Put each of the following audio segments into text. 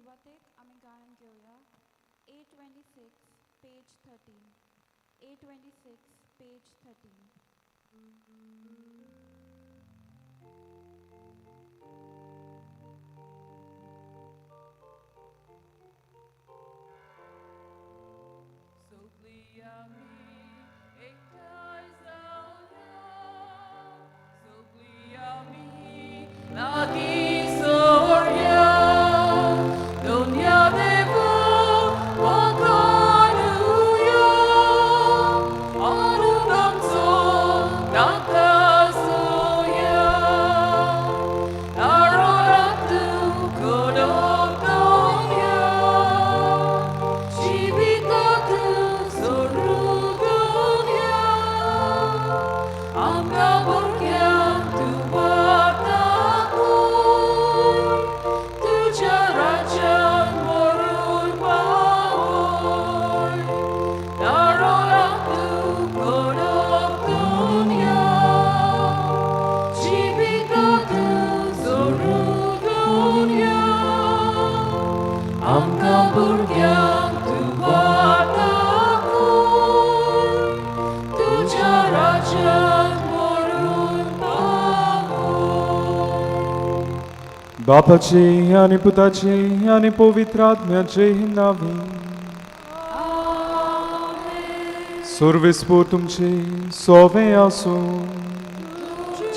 सुरवातेक आमी गायन घेवया 826, page 13. 826, page 13. सगळी आमी एकठांय जावया, सगळी आमी लागीं सरया, दोनया देवा वाखाणुया, आनंदाचो नाकासोया, नारळांतू कडक दोनया, जिवितांतू सोडू दोनया, आमकां भुरग्यांक तूं वाट दाखय, तुज्या राज्यांत व्हरून पावय. नारळांतू कडक दोनया, जिवितांतू सोडू दोनया, आमकां भुरग्यांक तूं वाट दाखय, तुज्या राज्यांत व्हरून पावय. बापाचे आनी पुताचे आनी पवित्र आत्म्याचे नांवे. आमेन. सर्वेस्पोर तुमचे सोवे आसूं. तुमचे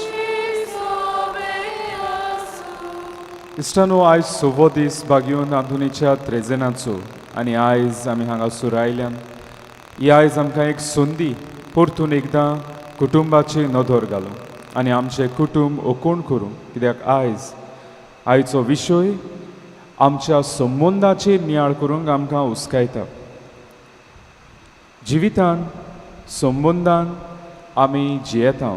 सोवे आसूं. इश्टानो, आयज सवो दीस बागयोन आंतोनीच्या त्रेजेनाचो आनी आयज आमी हांगासर आयल्यान. ही आयज आमकां एक संदी परतून एकदां कुटुंबाचेर नदर घालूं आनी आमचें कुटुंब ओकोण करूं, कित्याक आयचो विशय आमच्या संबंदाचेर नियाळ करूंक आमकां हुस्कायता. जिवितान संबंदान आमी जियेता,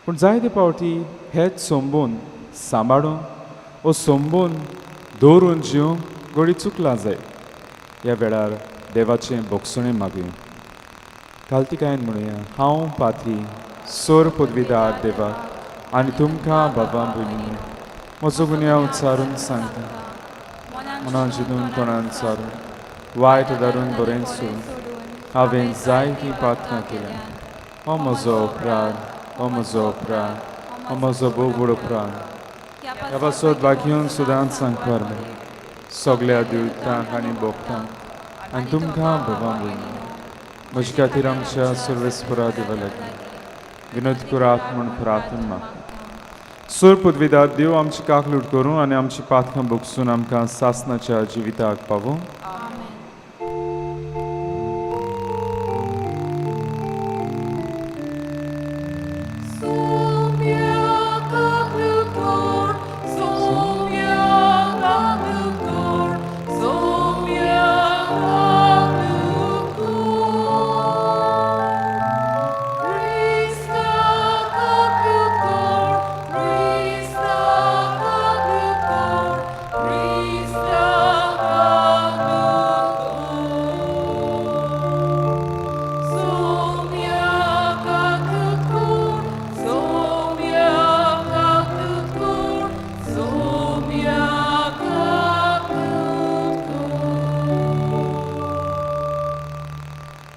पूण जायते फावटी हेच संबंद सांबाळून वो संबंद दवरून जिवंक घडी चुकलां जाय. ह्या वेळार देवाचें भोगसणें मागया. कालतिकायन म्हणुया, हांव पाद्री सोर पदवीदार देवाक आनी तुमकां बाबा भयणी म्हजो गुन्यांव उच्चारून सांगता. मनान चिंतून, तोंडान सारून, वायट धरून, बरें सोडून हांवें जायतीं पातकां केल्या. हो म्हजो अपराध, हो म्हजो अपराध, हो म्हजो भोव व्हड अपराध. ह्या पासत बाकीन सदांच सांगपार सगल्या देवतांक आनी भोगतांक आनी तुमकां बाबा भयणी म्हजे खातीर आमच्या सर्वेस्परा देवा लागीं विनोद करात म्हूण प्रार्थना मागता. सोर पदवीदार देव आमची काकलूट करूं आनी आमची पातकां भोगसून आमकां सासनाच्या जिविताक पावूं. आमेन. सोम्या काकलूट, सोम्या काकलूट, सोम्या काकलूट. क्रिस्ता काकलूट, क्रिस्ता काकलूट, क्रिस्ता काकलूट. सोम्या काकलूट, सोम्या काकलूट, सोम्या काकलूट.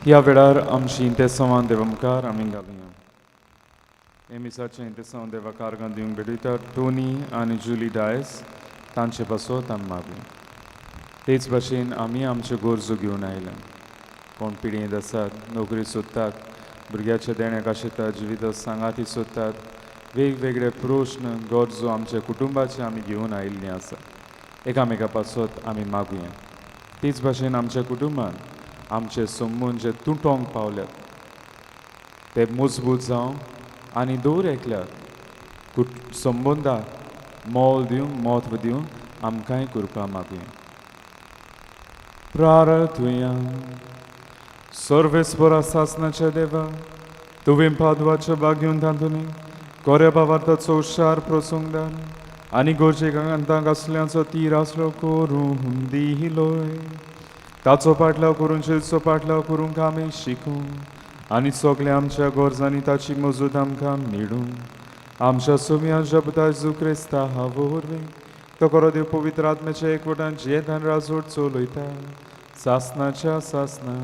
ह्या वेळार आमची इंतेसांवां देवा मुखार आमी घालुया. हे मिसाचें इंतेसांव देवा कार्गां दिवंक भेटयता टोनी आनी जुली डायस, तांचे पासत आमी मागया. तेच भाशेन आमी आमच्यो गरजो घेवन आयल्या. कोण पिडयेंत आसात, नोकरी सोदतात, भुरग्याच्या देण्याक आशेतात, जिविता सांगाती सोदतात, वेगवेगळे प्रश्न गरजो आमच्या कुटुंबाचे आमी घेवन आयिल्लीं आसा. एकामेका पासत आमी मागुया. तेच भाशेन आमच्या कुटुंबान आमचे संबंद जे तुटोंक पावल्यात ते मजबूत जावं आनी दवर एकल्याक संबंदाक मोल दिवंक, म्हत्व दिवंक आमकांय कृपा मागुया. प्रार्थुया. सर्वेस्परा सासनाच्या देवा, तुवें पादवाच्या बागेवन तातूंत कोऱ्या बावार्थाचो हुशार प्रसंगदार आनी गरजेक अंताक आसल्याचो तीर आसलो करून दिलोय. ताचो पाटलाव करून, जेजूचो पाटलाव करूंक आमी शिकूं आनी सगळ्या आमच्या गरजांनी ताची मजत आमकां मेळूं. आमच्या सोम्या जबदा जेजू क्रिस्ता वरवीं तो खरो देव पवित्र आत्म्याच्या एकवटान जियेतान राजवट चलयता सासनाच्या सासना.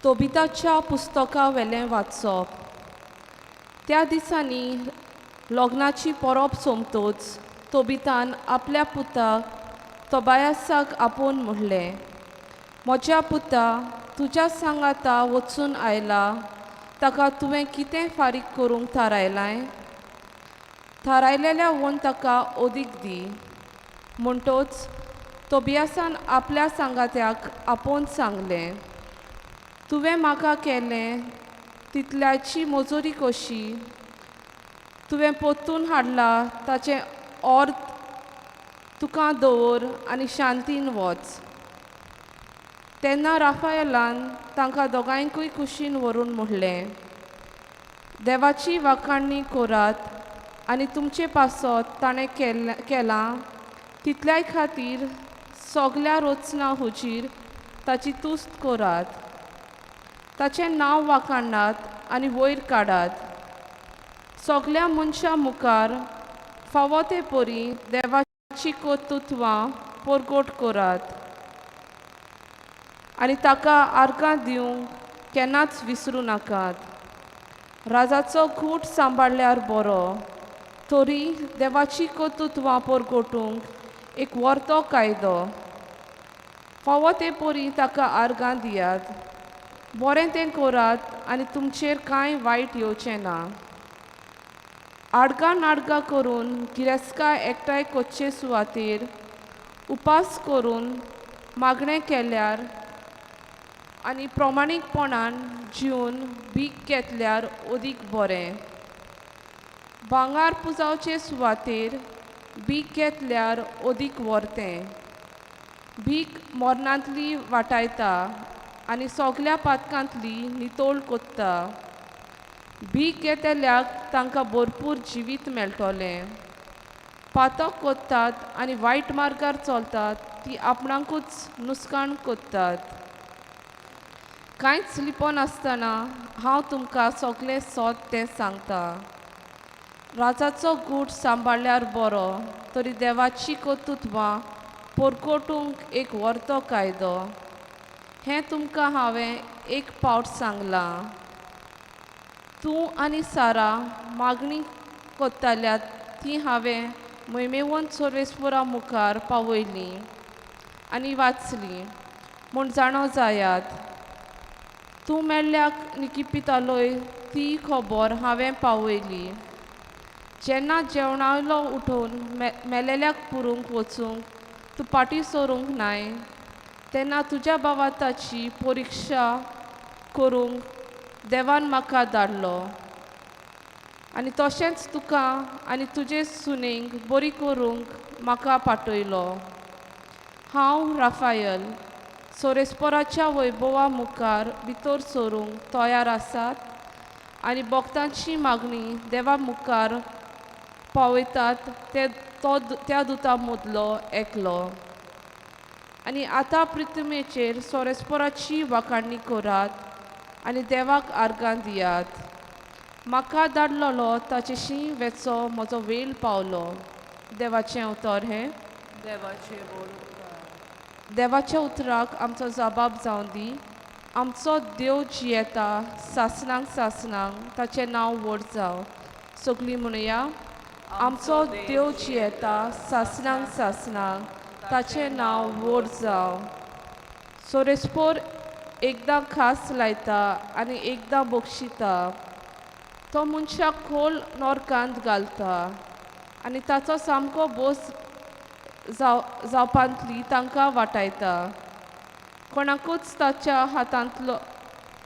तोबिताच्या पुस्तका वेलें वाचप. त्या दिसांनी लग्नाची परब सोंपतच तोबितान आपल्या पुताक तोबायासाक आपोवन म्हणलें, म्हज्या पुता, तुज्या सांगाता वचून आयला ताका तुवें कितें फारीक करूंक थारायलां? थारायलेल्या वोन ताका ओदीक दी. म्हणटोच तोबियासान आपल्या सांगात्याक आपोवन सांगलें, तुवें म्हाका केलें तितल्याची मजुरी कशी? तुवें पोत्तून हाडला ताचें अर्द तुका दवर आनी शांतीन वच. तेन्ना राफायलान तांकां दोगांयकूय कुशीन व्हरून म्हणलें, देवाची वाखाणणी करात आनी तुमचे पासत ताणें केलां तितल्याय खातीर सगल्या रचना हुजीर ताची तुस्त करात. ताचें नांव वाखाणात आनी वयर काडात. सगल्या मनशां मुखार फावो ते परी देवाची कर्तृत्वां परगट करात आनी ताका आर्गां दिवंक केन्नाच विसरूं नाकात. राजाचो घूट सांबाळ्ळ्यार बरो, तरी देवाची कर्तृत्वां परगटूंक एक वर्तो कायदो. फावो ते परी ताका आर्गां दियात. बरें तें करात आनी तुमचेर कांय वायट येवचें ना. आडगां नाडगां करून गिरेस्कां एकठांय करचे सुवातेर उपास करून मागणें केल्यार आनी प्रमाणीकपणान जिवन भीक घेतल्यार अदीक बरें. भांगार पुजावचे सुवातेर भीक घेतल्यार अदीक व्हरतें. भीक मरणांतली वाटायता आनी सगल्या पातकांतली नितळ कोत्ता. भीक घेतल्याक तांकां भरपूर जिवीत मेळटलें. पातक कोत्तात आनी वायट मार्गार चलतात ती आपणाकूच नुस्काण कोत्तात. कांयच लिपोनासतना हांव तुमकां सगलें सोद तें सांगता. राजाचो गूट सांबाळ्ळ्यार बरो, तरी देवाची कर्तृत्वां परगटूंक एक वर्तो कायदो. हें तुमकां हांवें एक पावट सांगलां. तूं आनी सारा मागणी कोत्ताल्यात ती हांवें मैमेवन सर्वेस्वरा मुखार पावयली आनी वाचली म्हूण जाणो जायात. तूं मेल्ल्याक निकिपितालोय ती खबर हांवें पावयली. जेन्ना जेवणावयलो उठोवन मेलेल्याक पुरूंक वचूंक तूं फाटीं सरूंक नाय, तेन्ना तुज्या भावाताची परिक्षा करूंक देवान म्हाका धाडलो आनी तशेंच तुका आनी तुजे सुनेक बरी करूंक म्हाका पाठयलो. हांव राफायल सोरेस्पोराच्या वैभवा मुखार भितर सरूंक तयार आसात आनी भक्तांची मागणी देवा मुखार पावयतात ते तो त्या दुता मदलो एकलो. आनी आतां प्रिथमेचेर सोरेस्पोराची वाखाणणी करात आनी देवाक आर्गां दियात. म्हाका धाडलेलो ताचेशी वेचो म्हजो वेळ पावलो. देवाचें उतर हें. देवाचें बोल उपकार. देवाच्या उतराक आमचो जबाब जावं दी. आमचो देव जियेता सासणांक सासणांक, ताचें नांव व्हड जावं. सगळीं म्हणया, आमचो देव जियेता सासणांक सासणांक, ताचें नांव व्हड जावं. सोरेस्पोर एकदां खास लायता आनी एकदां बक्षिता. तो मनशाक खोल नोरकांत घालता आनी ताचो सामको बोस जावपांतली तांकां वाटायता. कोणाकूच ताच्या हातांतलो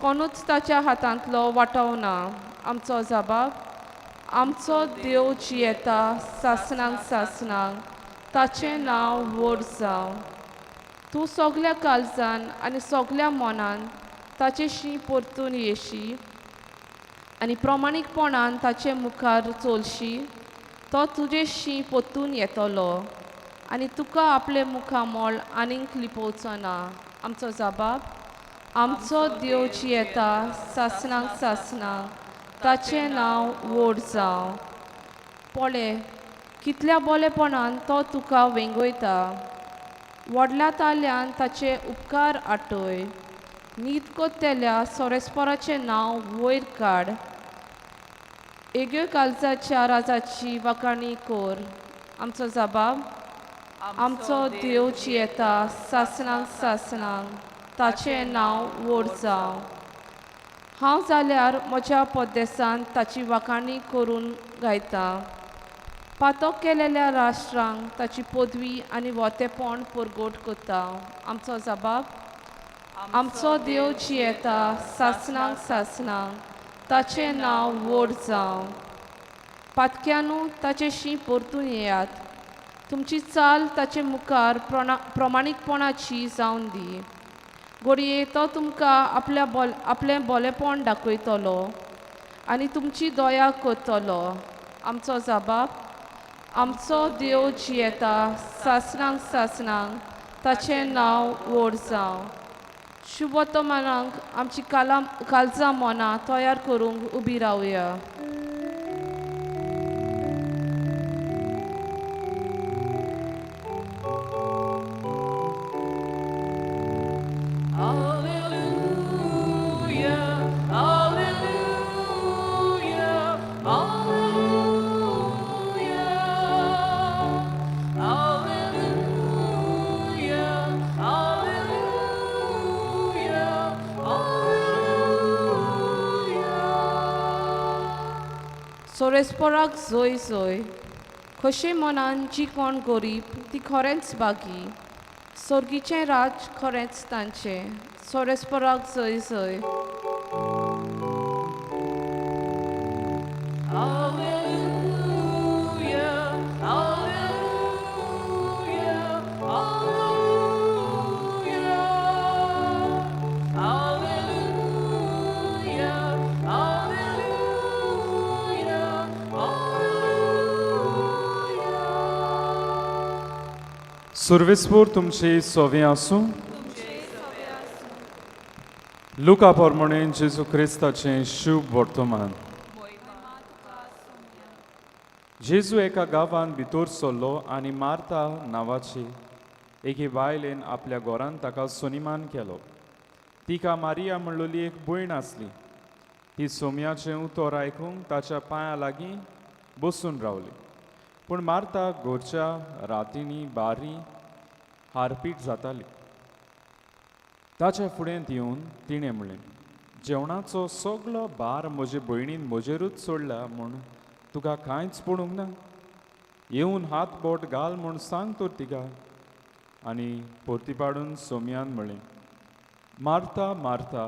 कोणूच ताच्या हातांतलो वाटवना. आमचो जबाब, आमचो देव जियेता सासणांक सासणांक, ताचें नांव व्हड जावं. तूं सगल्या काळजान आनी सगल्या मनान ताचेशी परतून येशी आनी प्रमाणीकपणान ताचे मुखार चलशी, तो तुजेशी परतून येतलो आनी तुका आपले मुखामळ आनीक लिपोवचो ना. आमचो जबाब, आमचो देव जियेता सासणाक सासणाक, ताचें नांव व्हड जावं. पळय कितल्या बोलेपणान तो तुका वेंगयता, व्हडल्या ताल्यान ताचे उपकार आटय. न्हीद कोत्तेल्या सोरेस्पोराचें नांव वयर काड, एग्यो कालजाच्या राजाची वाखाणी कर. आमचो जबाब, आमचो देव जियेता सासणाक सासणाक, ताचें नांव व्हड जावं. हांव जाल्यार म्हज्या परदेसांत ताची वाखाणी करून गायतां, पातक केलेल्या राष्ट्रांक ताची पदवी आनी वोतेपण परगट करता. आमचो जबाब, आमचो देव जियेता सासणाक सासणाक, ताचें नांव व्हड जावं. पातक्यानू ताचेशी परतून येयात, तुमची चाल ताचे मुखार प्रमाणीकपणाची जावन दी. घडये तो तुमकां आपल्या आपलें बोलेपण दाखयतलो आनी तुमची दया करतलो. आमचो जबाब, आमचो देव जियेता सासणाक सासणाक, ताचें नांव व्हड जावं. शुभवर्तमानाक आमची कालजां मनां तयार करूंक उबी रावया. Alleluia, Alleluia, Alleluia, Alleluia, Alleluia, Alleluia. सोरेस्पोराक जोय जोय. खोशे मनान जी कोण गरीब ती खरेंच बागी, सोर्गीचें राज खरेंच तांचें. सोरेस्पोराक जोय जोय. Alleluia, Alleluia, Alleluia, Alleluia, Alleluia, Alleluia. सुर्वेस्पोर तुमचे सोवे आसूं. लुका प्रमाणे जेजू क्रिस्ताचें शुभ वर्तमान. जेजू एका गांवांत भितर सरलो आनी मार्ता नांवाची एके बायलेन आपल्या घरांत ताका सनिमान केलो. तिका मारिया म्हणलेली एक भयण आसली. ती सोम्याचें उतर आयकूंक ताच्या पांयां लागीं बसून रावली. पूण मार्ता घरच्या रातींनी बारी हारपीट जाताली. ताच्या फुड्यांत येवन तिणें म्हणलें, जेवणाचो सगलो भार म्हजे भयणीन म्हजेरूच सोडला म्हूण तुका कांयच पडूंक ना. येवन हात बोट घाल म्हूण सांग तर तिका. आनी परती पाडून सोम्यान म्हणलें, मार्ता मार्ता,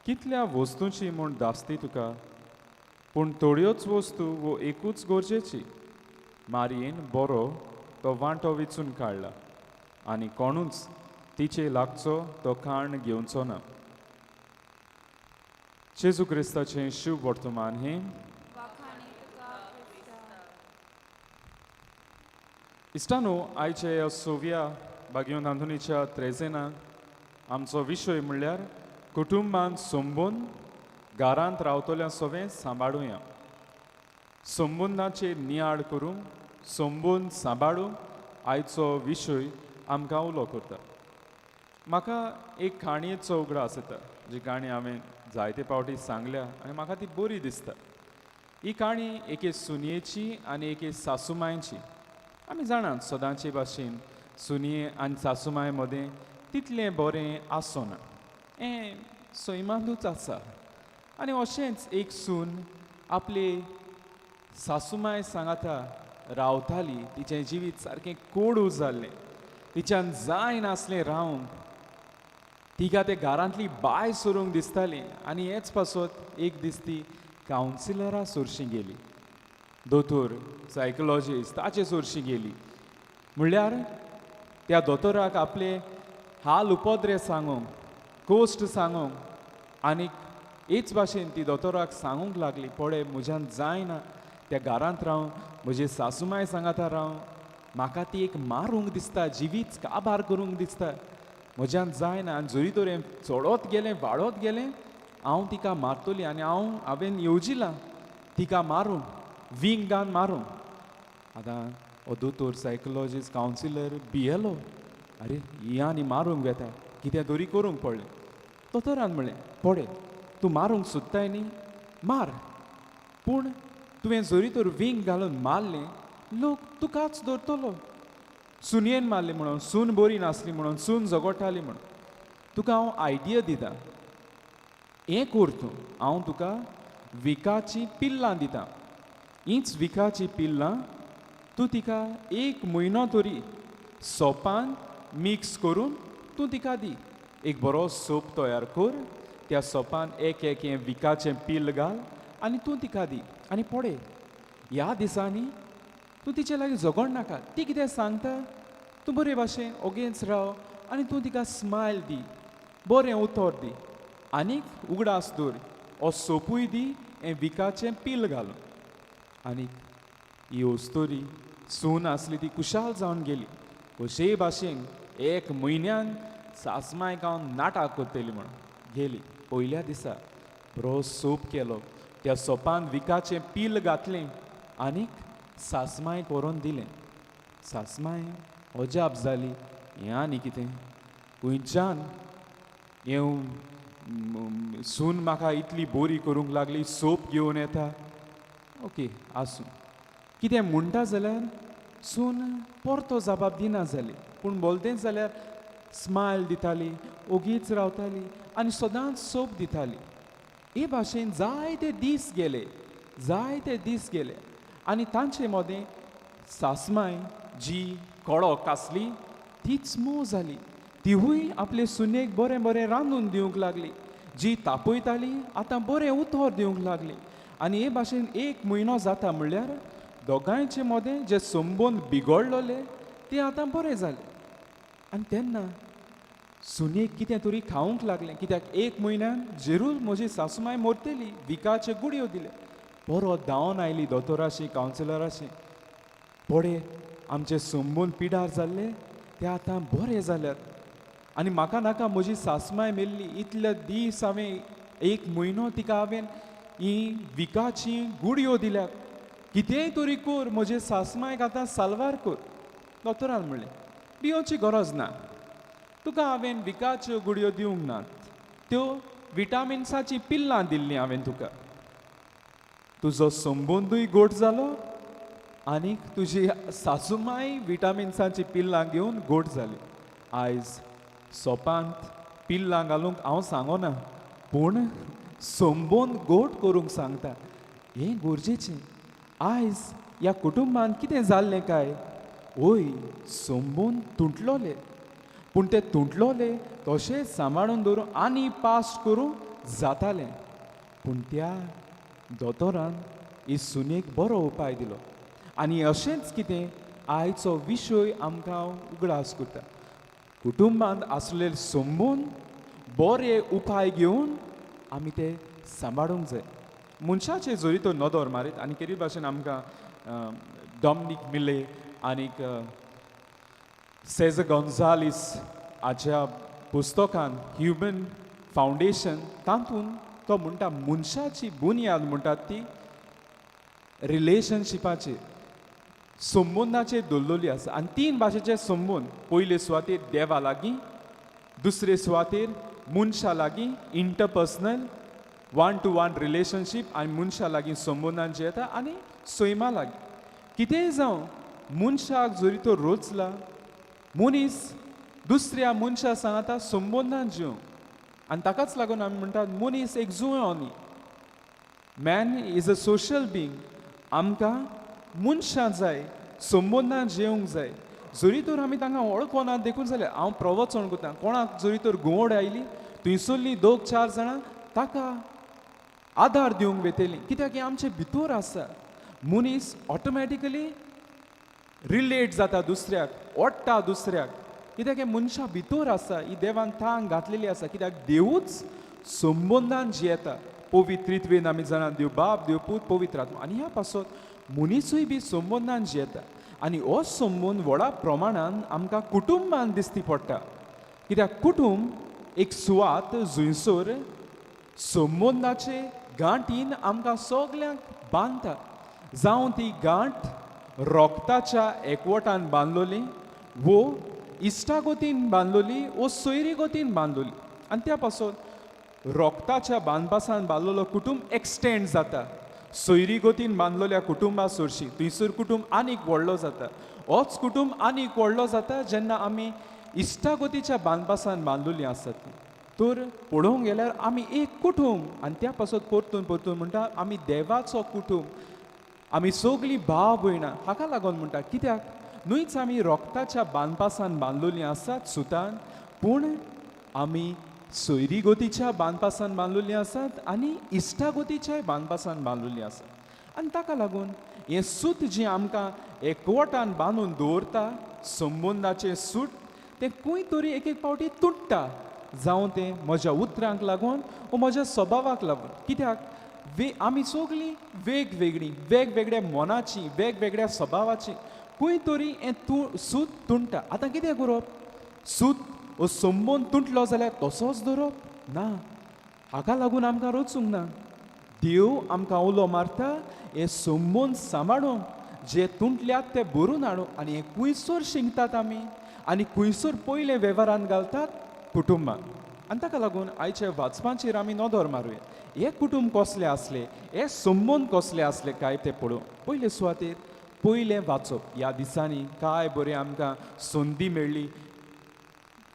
कितल्या वस्तूंची म्हूण दासती तुका, पूण थोड्योच वस्तू वो एकूच गरजेची. मारयेन बरो तो वांटो विचून काडला आनी कोणूच तिचे लागचो तो काण घेवचो ना. जेजू क्रिस्ताचें शुभ वर्तमान हें. वाखाणी तुका क्रिस्ता. इश्टानो, आयच्या ह्या सोव्या बागयोन आंतोनीच्या त्रेजेनाक आमचो विशय म्हणल्यार कुटुंबान संबंद घरांत रावतल्या सगळें सांबाळुया. संबंदाचेर नियाळ करूंक, संबंद सांबाळूंक आयचो विशय आमकां उलो करता. म्हाका एक काणयेचो उगडास येता, जी काणी हांवें जायते फावटी सांगल्या आनी म्हाका ती बरी दिसता. ही काणी एके सुनयेची आनी एके सासूमायची. आमी जाणात सदांचे भाशेन सुनये आनी सासूमाय मदें तितलें बरें आसना, हें सैमांतूच आसा. आनी अशेंच एक सून आपले सासूमाय सांगाता रावताली. तिचें जिवीत सारकें कोडू जाल्लें, तिच्यान जायनासलें रावंक. तिका ते घरांतली बाय सोरूंक दिसताली. आनी हेच पासत एक दीस ती कावन्सिलरा सोरशी गेली, दोतोर सायकोलॉजिस्ट ताचे सोरशी गेली. म्हणल्यार त्या दोतोराक आपले हाल उपद्रे सांगूंक. कोश्ट सांगूंक. आनीक हेच भाशेन ती दोतोराक सांगूंक लागली, पळय म्हज्यान जायना त्या घरांत रावंक, म्हजी सासूमाय सांगाता रावंक, म्हाका ती एक मारूंक दिसता, जिवीच काबार करूंक दिसता, म्हज्यान जायना. आनी जरी तर हें चडत गेलें वाडत गेलें हांव तिका मारतली. आनी हांवें येवजिलां तिका मारूंक, वींग घालून मारूंक. आतां हो दोतोर सायकोलॉजिस्ट कावन्सिलर भियेलो, आरे ही आनी मारूंक वेता, कितें तरी करूंक पडलें. दोतोरान म्हणलें, पळय तूं मारूंक सोदताय न्ही, मार, पूण तुवें जरी तर वींग घालून मारलें लोक तुकाच धरतलो, सुनयेन मारली म्हणून, सून बरी नासली म्हणून, सून झगडटाली म्हणून. तुका हांव आयडिया दिता, हें कर तूं, हांव तुका विखाचीं पिल्लां दिता, हींच विखाचीं पिल्लां तूं तिका एक म्हयनो तरी सोपान मिक्स करून तूं तिका दी. एक बरो सोप तयार कर, त्या सोपान एक एक हें विखाचें पिल्ल घाल आनी तूं तिका दी. आनी पळय ह्या दिसांनी तूं तिचे लागीं झगड नाका, ती कितें सांगता तूं बरे भाशेन ओगेंच राव आनी तूं तिका स्मायल दी, बरें उतर दी, आनीक उगडास दवर हो सोपूय दी हें विखाचें पिल्ल घालून. आनीक ही अस्तोरी सून आसली ती खुशाल जावन गेली, कशेय भाशेन एक म्हयन्यान सासमायक हांव नाटक करतली म्हणून गेली. पयल्या दिसा बरो सोप केलो, त्या सोपान विखाचें पिल्ल घातलें आनीक सासमायक व्हरोन दिलें. सासमाय अजाप जाली, हें आनी कितें, खंयच्यान हें सून म्हाका इतली बोरी करूंक लागली, सोप घेवन येता, ओके आसूं. कितें म्हणटा जाल्यार सून परतो जबाब दिना जाली, पूण बोलतेंच जाल्यार स्मायल दिताली, ओगीच रावताली आनी सदांच सोप दिताली. हे भाशेन जायते दीस गेले, जायते दीस गेले आनी तांचे मदें सासमाय जी कडक आसली तीच मोव जाली. तिवूय आपले सुनेक बरें बरें रांदून दिवंक लागली, जी तापयताली आतां बरें उतर दिवंक लागली. आनी हे भाशेन एक म्हयनो जाता म्हणल्यार दोगांयचे मदें जे संबंद बिगडलोले ते आतां बरें जाले. आनी तेन्ना सुनेक कितें तरी खावंक लागलें, कित्याक एक म्हयन्यान जेरूल म्हजी सासूमाय मरतली, विखाचे गुडयो दिले. परत धांवन आयली दोतोराशी कावन्सिलराशी, पळय आमचे संबंद पिडार जाल्ले ते आतां बरे जाल्यात आनी म्हाका नाका म्हजी सासमाय मेल्ली, इतले दीस हांवें एक म्हयनो तिका हांवें ही विखाची गुडयो दिल्यात, कितेंय तरी कर म्हजे सासमायक आतां साल्वार कर. दोतोरान म्हणलें, भियोवची गरज ना, तुका हांवें विखाच्यो गुडयो दिवंक नात, त्यो विटामिन्साचीं पिल्लां दिल्लीं हांवें तुका, तुजो संबंदूय गोट जालो आनीक तुजी सासूमाय विटामिन्साचीं पिल्लां घेवन गोट जाली. आयज सोपांत पिल्लां घालूंक हांव सांगना, पूण संबंद गोट करूंक सांगता, हें गरजेचें. आयज ह्या कुटुंबांत कितें जाल्लें काय, वय संबंद तुटलोले, पूण ते तुटलोले तशेंच सांबाळून दवरून आनी पास करूंक जातालें. पूण त्या दोतोरान ही सुनेक बरो उपाय दिलो. आनी अशेंच कितें आयचो विशय आमकां उगडास करता, कुटुंबांत आसलेले संबंद बरे उपाय घेवन आमी ते सांबाळूंक जाय. मनशाचे जरी तो नदर मारीत आनी केरी भाशेन आमकां डॉमनीक मिले आनीक सेज गोन्जालीस हाच्या पुस्तकान ह्युमन फावंडेशन तातूंत तो म्हणटा मनशाची बुन्याद म्हणटात ती रिलेशनशिपाचेर, संबंदाचेर दवरलेली आसा. आनी तीन भाशेचे संबंद, पयले सुवातेर देवा लागीं, दुसरे सुवातेर मनशा लागीं interpersonal one to one relationship आनी मनशा लागीं संबंदान जे येता, आनी सैमा लागीं. कितेंय जावं मनशाक जरी तो रोचला, मनीस दुसऱ्या मनशा सांगाता संबंदान जिवंक, आनी ताकाच लागून आमी म्हणटात मनीस एक जुंवो न्ही, man is a social being. आमकां मनशां जाय, संबंदान जेवंक जाय. जरी तर आमी तांकां वळखना देखून जाल्यार हांव प्रवचन करता, कोणाक जरी तर घुंवड आयली थंयसरलीं दोग चार जाणां ताका आदार दिवंक वेतलीं, कित्याक हें आमचे भितर आसा. मनीस ऑटोमॅटिकली रिलेट जाता दुसऱ्याक, ओडटा दुसऱ्याक. कित्याक हें मनशा भितर आसा, ही देवान तांक घातलेली आसा. कित्याक देवूच संबंदान जियेता. पवित्रित्वेन आमी जाणा देव बाप, देव पूत, पवित्र आत्मा, आनी ह्या पासत मनिसूय बी संबंदान जियेता. आनी हो संबंद व्हडा प्रमाणान आमकां कुटुंबान दिसती पडटा. कित्याक कुटुंब एक सुवात जंयसर संबंदाचे गांठीन आमकां सगल्यांक बांदता. जावं ती गांठ रोगताच्या एकवटान बांदलोली वो इश्टागतीन बांदलोली वो सोयरीगतीन बांदलोली. आनी त्या पासत रोगताच्या बांदपासान बांदलेलो कुटुंब एक्सटेंड जाता सोयरीगतीन बांदलेल्या कुटुंबा सरशी. थंयसर कुटुंब आनीक व्हडलो जाता. होच कुटुंब आनीक व्हडलो जाता जेन्ना आमी इश्टागतीच्या बांदपासान बांदलेलीं आसतात. तर पळोवंक गेल्यार आमी एक कुटुंब. आनी त्या पासत परतून परतून म्हणटा आमी देवाचो कुटुंब, आमी सगळीं भाव भयणां. हाका लागून म्हणटा कित्याक न्हूच आमी रोगताच्या बांदपासान बांदलेलीं आसात सुतान, पूण आमी सोयरीगतीच्या बांदपासान बांदलेलीं आसात आनी इश्टागतीच्याय बांदपासान बांदलेलीं आसात. आनी ताका लागून हें सूत जें आमकां एकवटान बांदून दवरता, संबंदाचें सूत, तें खंय तरी एक एक फावटी तुट्टा. जावं तें म्हज्या उतरांक लागून वो म्हज्या स्वभावाक लागून. कित्याक आमी सगळीं वेगवेगळीं, वेगवेगळ्या मनाचीं, वेगवेगळ्या स्वभावाचीं. खंय तरी हें तूं सूत तुंटा. आतां कितें करप? सूत हो संबंद तुटलो जाल्यार तसोच दवरप ना. हाका लागून आमकां रचूंक ना. देव आमकां उलो मारता हे संबंद सांबाळूंक, जे तुंटल्यात ते भरून हाडूंक. आनी हें खुंयसर शिंकतात आमी आनी खुंयसर पयले वेव्हारान घालतात कुटुंबान. आनी ताका लागून आयच्या वाचपाचेर आमी नदर मारुया. हे कुटुंब कसलें आसलें, हे संबंद कसले आसले काय ते पळोवंक. पयले सुवातेर पयलें वाचप. ह्या दिसांनी काय बरें आमकां संदी मेळ्ळी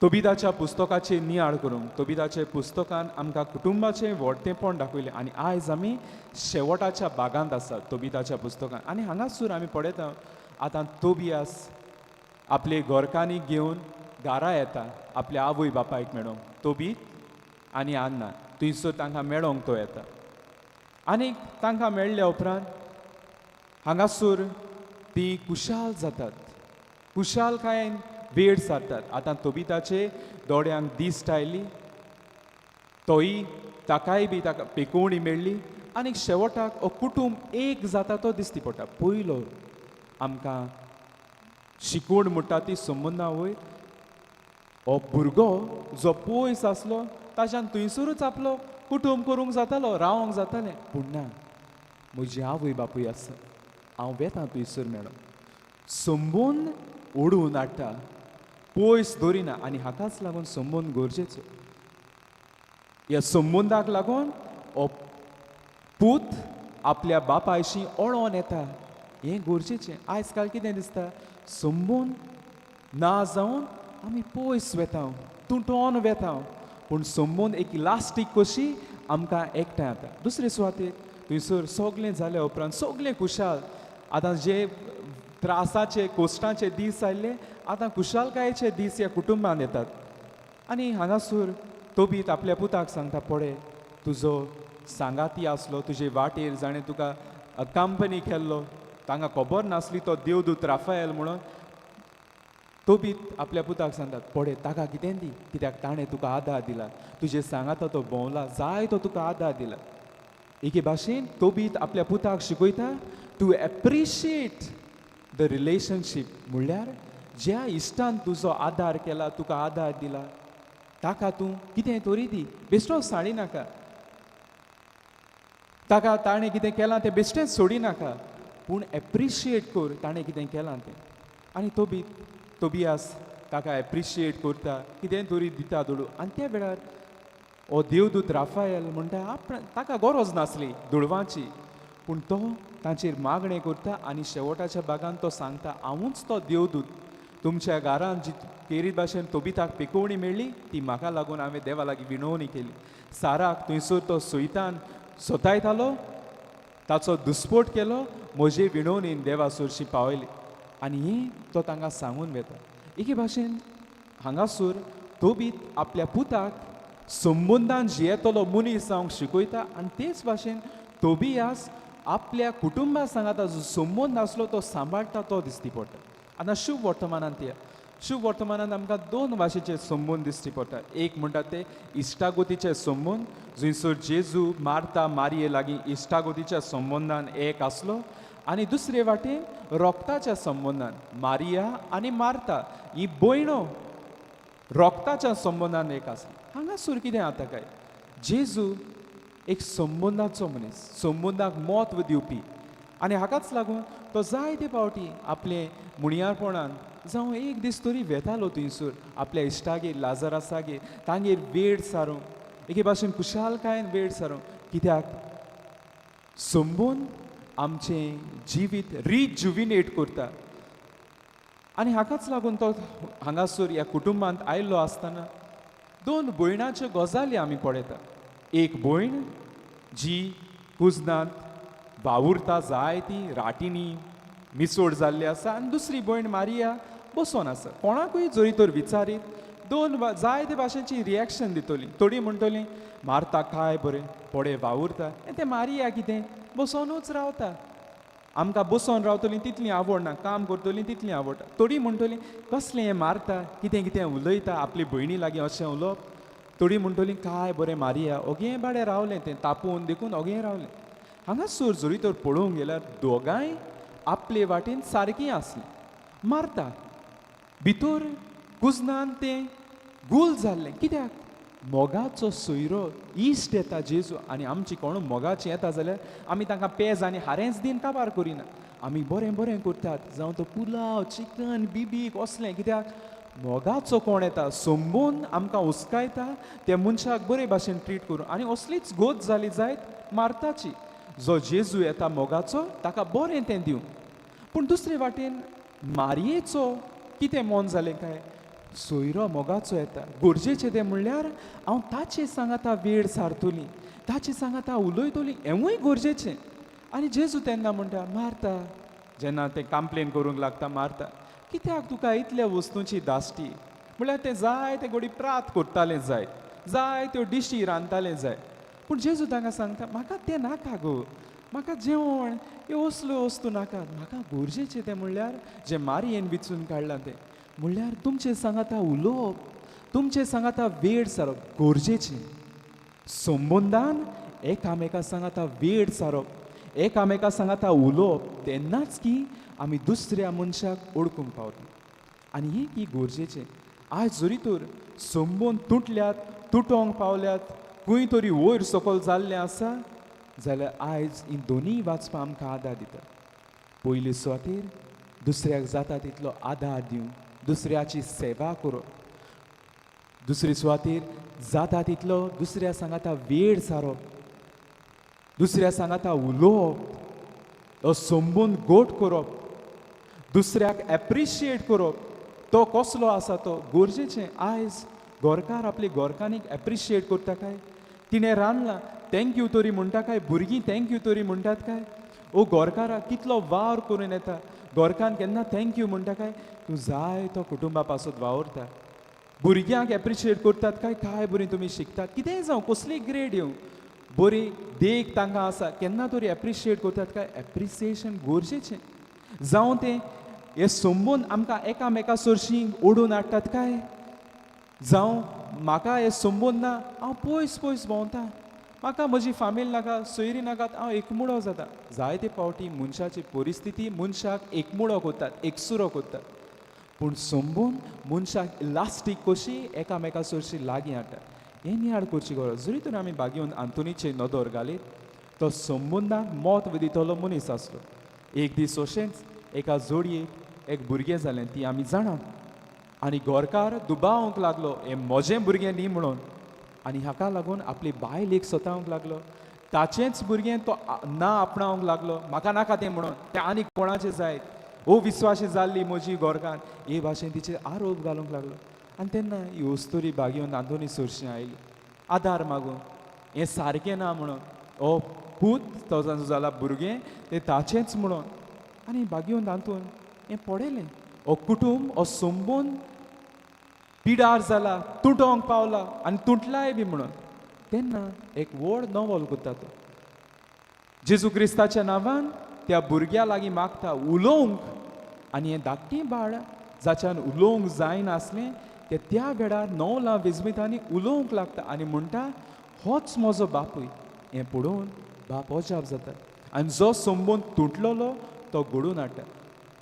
तोबिताच्या पुस्तकाचेर नियाळ करूंक. तोबिताच्या पुस्तकान आमकां कुटुंबाचें व्हडतेंपण दाखयलें आनी आयज आमी शेवटाच्या भागांत आसात तोबिताच्या पुस्तकान. आनी हांगासर आमी पळयता आतां तोबियास आपले घरकान्नीक घेवन घरा येता आपल्या आवय बापायक मेळोंक. तोबीत आनी आन्ना थंयसर तांकां मेळोंक तो येता. आनी तांकां मेळ्ळ्या उपरांत हांगासर ती खुशाल जातात, खुशालकायेन वेळ सारतात. आतां तोबिताचे दोळ्यांक दिश्ट आयली, तोय ताकाय बी ताका पेकोवणी मेळ्ळी आनी शेवटाक हो कुटुंब एक जाता तो दिसती पडटा. पयलो आमकां शिकवण म्हणटा ती संबंदा वयर हो भुरगो जो पयस आसलो ताच्यान थंयसरूच आपलो कुटुंब करूंक जातालो, रावंक जातालें. पूण ना, म्हजी आवय बापूय आसा, हांव वेता थंयसर मेळोंक. संबंद ओडून हाडटा, पयस दवरिना. आनी हाकाच लागून संबंद गरजेचो. ह्या संबंदाक लागून हो पूत आपल्या बापायशी ओळोन येता. हें गरजेचें. आयज काल कितें दिसता, संबंद ना जावन आमी पयस वेता, तुटोन वेता. पूण संबंद एक इलास्टीक कशी आमकां एकठांय येता. दुसरे सुवातेर थंयसर सगळें जाल्या उपरांत सगळें खुशाल. आतां जे त्रासाचे कोश्टाचे दीस आयले, आतां खुशालकायेचे दीस ह्या कुटुंबान येतात. आनी हांगासर तोबीत आपल्या पुताक सांगता, पळय तुजो सांगाती आसलो तुजे वाटेर जाणें तुका कंपनी केल्लो, तांकां खबर नासली तो देवदूत राफायल म्हणून. तोबीत आपल्या पुताक सांगतात, पळय ताका कितें दी, कित्याक ताणें तुका आदार दिला, तुजे सांगाता तो भोंवला, जाय तो तुका आदार दिला. एके भाशेन तोबीत आपल्या पुताक शिकयता टू एप्रिशिएट the relationship. म्हणल्यार ज्या इश्टान तुजो आदार केला, तुका आदार दिला, ताका तूं कितें तरी दी, बेश्टो साडी नाका. ताका ताणें कितें केलां तें बेश्टेंच सोडी नाका, पूण एप्रिशिएट कर ताणें कितें केलां तें. आनी तोबियास ताका एप्रिशिएट करता, कितें तरी दिता दुडू. आनी त्या वेळार हो देवदूत राफायल म्हणटा आपण ताका गरज नासली दुडवांची, पूण तो तांचेर मागणें करता. आनी शेवटाच्या भागान तो सांगता, हांवूच तो देवदूत, तुमच्या घरान जी केरीत भाशेन तोबिताक पिकोवणी मेळ्ळी ती म्हाका लागून हांवें देवा लागीं विनवणी केली. साराक थंयसर तो सुयतान सोतायतालो, ताचो दुस्पोट केलो, म्हजे विनवणीन देवा सरशी पावयली. आनी हें तो तांकां सांगून वेता. एके भाशेन हांगासर तोबीत आपल्या पुताक संबंदान जियेतलो मनीस जावंक शिकयता. आनी तेच भाशेन तोबियास आपल्या कुटुंबा सांगाता जो संबंद आसलो तो सांबाळटा तो दिसती पडटा. आतां शुभ वर्तमानांत या. शुभ वर्तमानान आमकां दोन भाशेचे संबंद दिश्टी पडटा. एक म्हणटा ते इश्टागोतीचे संबंद, जंयसर जेजू मारता मारये लागीं इश्टागोतीच्या संबंदान एक आसलो, आनी दुसरे वाटेन रोगताच्या संबंदान मारिया आनी मार्ता ही भयणो रोगताच्या संबंदान एक आसली. हांगासर कितें जाता काय, जेजू एक संबंदाचो मनीस, संबंदाक म्हत्व दिवपी, आनी हाकाच लागून तो जायते फावटी आपले मुणयारपणान जावं एक दीस तरी वेतालो थंयसर आपल्या इश्टागेर लाजरासागेर तांगेर वेळ सारूंक, एके भाशेन खुशालकायेन वेळ सारूंक. कित्याक संबंद आमचें जिवीत रिजुविनेट करता. आनी हाकाच लागून तो हांगासर ह्या कुटुंबांत आयिल्लो आसतना दोन भयणाच्यो गजाली आमी पळयता. एक भयण जी कुजनांत वावुरता जायती राटींनी मिसोड जाल्ली आसा, आनी दुसरी भयण मारिया बसोन आसा. कोणाकूय जरी तर विचारीत दोन जायते भाशेची रिएक्शन दितली. थोडीं म्हणटलीं मारता काय बरें पडे वावुरता, आनी तें मारिया कितें बसोनूच रावता, आमकां बसोन रावतलीं तितलीं आवडना, काम करतलीं तितलीं आवडटा. थोडीं म्हणटलीं कसलें हें मारता, कितें कितें उलयता आपली भयणी लागीं अशें उलोवप. थोडीं म्हणटलीं काय बरें मारिया ओगें बाडे रावलें तें तापोवन देखून ओगें रावलें. हांगासर जरी तर पळोवंक गेल्यार दोगांय आपले वाटेन सारकीं आसलीं. मारता भितर कुजनान तें गुल जाल्लें, कित्याक मोगाचो सोयरो इश्ट येता जेजू, आनी आमची कोण मोगाची येता जाल्यार आमी तांकां पेज आनी हारेंच दिन काबार करिना, आमी बरें बरें करतात, जावं तो पुलाव चिकन बिबीक असलें. कित्याक मोगाचो कोण येता संबून आमकां हुस्कायता त्या मनशाक बरे भाशेन ट्रीट करून. आनी असलीच गोत जाली जायत मारताची, जो जेजू येता मोगाचो ताका बरें तें दिवं. पूण दुसरे वाटेन मारयेचो कितें मन जालें काय, सोयरो मोगाचो येता, गरजेचें तें म्हणल्यार हांव ताचे सांगाता वेळ सारतली, ताचे सांगाता उलयतली, हेंवूय गरजेचें. आनी जेजू तेन्ना म्हणटा मारता, जेन्ना तें कंप्लेन करूंक लागता मारता, कित्याक तुका इतल्या वस्तूंची दाश्टी, म्हणल्यार तें जाय तें घोडी प्रात करतालें जाय, जाय त्यो डिशी रांदतालें जाय. पूण जेजू तांकां सांगता म्हाका तें नाका गो, म्हाका जेवण ह्यो असल्यो वस्तू नाका, म्हाका गरजेचें तें म्हणल्यार जें मारयेन विचून काडलां तें म्हणल्यार तुमचे सांगाता उलोवप, तुमचे सांगाता वेळ सारप गरजेचें. संबंदान एकामेका सांगाता वेळ सारप, एकामेका सांगाता उलोवप, तेन्नाच की आमी दुसऱ्या मनशाक ओळखूंक पावता. आनी हें की गरजेचें. आयज जरी तर संबंद तुटल्यात, तुटोंक पावल्यात, खंय तरी वयर सकयल जाल्लें आसा जाल्यार आयज ही दोनूय वाचपां आमकां आदार दिता. पयले सुवातेर दुसऱ्याक जाता तितलो आदार दिवन दुसऱ्याची सेवा करप, दुसरे सुवातेर जाता तितलो दुसऱ्या सांगाता वेळ सारप, दुसऱ्या सांगाता उलोवप, हो संबंद गोट करप, दुसऱ्याक एप्रिशिएट करप, तो कसलो आसा तो गरजेचें. आयज गोरकार आपले गोरकानीक एप्रिशिएट करता काय, तिणें रांदलां thank you तरी म्हणटा काय, भुरगीं thank you तरी म्हणटात काय, ओ गोरकारा कितलो वावर करून येता, गोरकान केन्ना thank you म्हणटा काय, तूं जाय तो कुटुंबा पासत वावुरता. भुरग्यांक एप्रिशिएट करतात काय, काय बरीं तुमी शिकतात, कितेंय जावं कसली ग्रेड येवं बरी देख तांकां आसा, केन्ना तरी एप्रिशिएट करतात काय, एप्रिसिएशन गरजेचें. जावं तें हे संबंद आमकां एकामेका सरशीं ओडून हाडटात काय, जावं म्हाका हे संबंद ना हांव पयस पयस भोंवता, म्हाका म्हजी फामील नाका, सोयरी नाकात, हांव एकमुळो जाता. जायते फावटी मनशाची परिस्थिती मनशाक एकमुळो करतात, एकसुरो करतात, पूण संबंद मनशाक इलास्टीक कशी एकामेका सरशी लागीं हाडटा. हें नियाळ करची गरज. जरी तर आमी बागेवन आंतोनीचे नदर घालीत तो संबंदाक म्हत्व दितलो मनीस आसलो. एक दीस अशेंच एका जोडयेक एक भुरगें जालें, ती आमी जाणात, आनी गोरकार दुबावंक लागलो हें म्हजें भुरगें न्ही म्हणून, आनी हाका लागून आपली बायलेक सतावंक लागलो, ताचेंच भुरगें तो ना आपणावंक लागलो, म्हाका नाका तें म्हणून, तें आनीक कोणाचें जायत, ओ विस्वाशी जाल्ली म्हजी गोरकान, हे भाशेन तिचेर आरोप घालूंक लागलो. आनी तेन्ना ही अस्तुरी बागेवन आंतोनी सरशी आयली आदार मागून, हें सारकें ना म्हणून, ओ पूत तो जाचो जाला भुरगें तें ताचेंच म्हणून. आनी बागेवन आंतोन हें पळयलें, हो कुटूंब हो संबंद पिडार जाला, तुटोंक पावला आनी तुटलाय बी म्हणून. तेन्ना एक व्हड नवल करता तो, जेजू क्रिस्ताच्या नांवान त्या भुरग्या लागीं मागता उलोवंक, आनी हें धाकटें बाळ जाच्यान उलोवंक जायनासलें ते त्या वेळार नवला विजमितांनी उलोवंक लागता आनी म्हणटा होच म्हजो बापूय. हें पळोवन बाप अजाप जाता आनी जो संबंद तुटलेलो तो घडोवन हाडटा.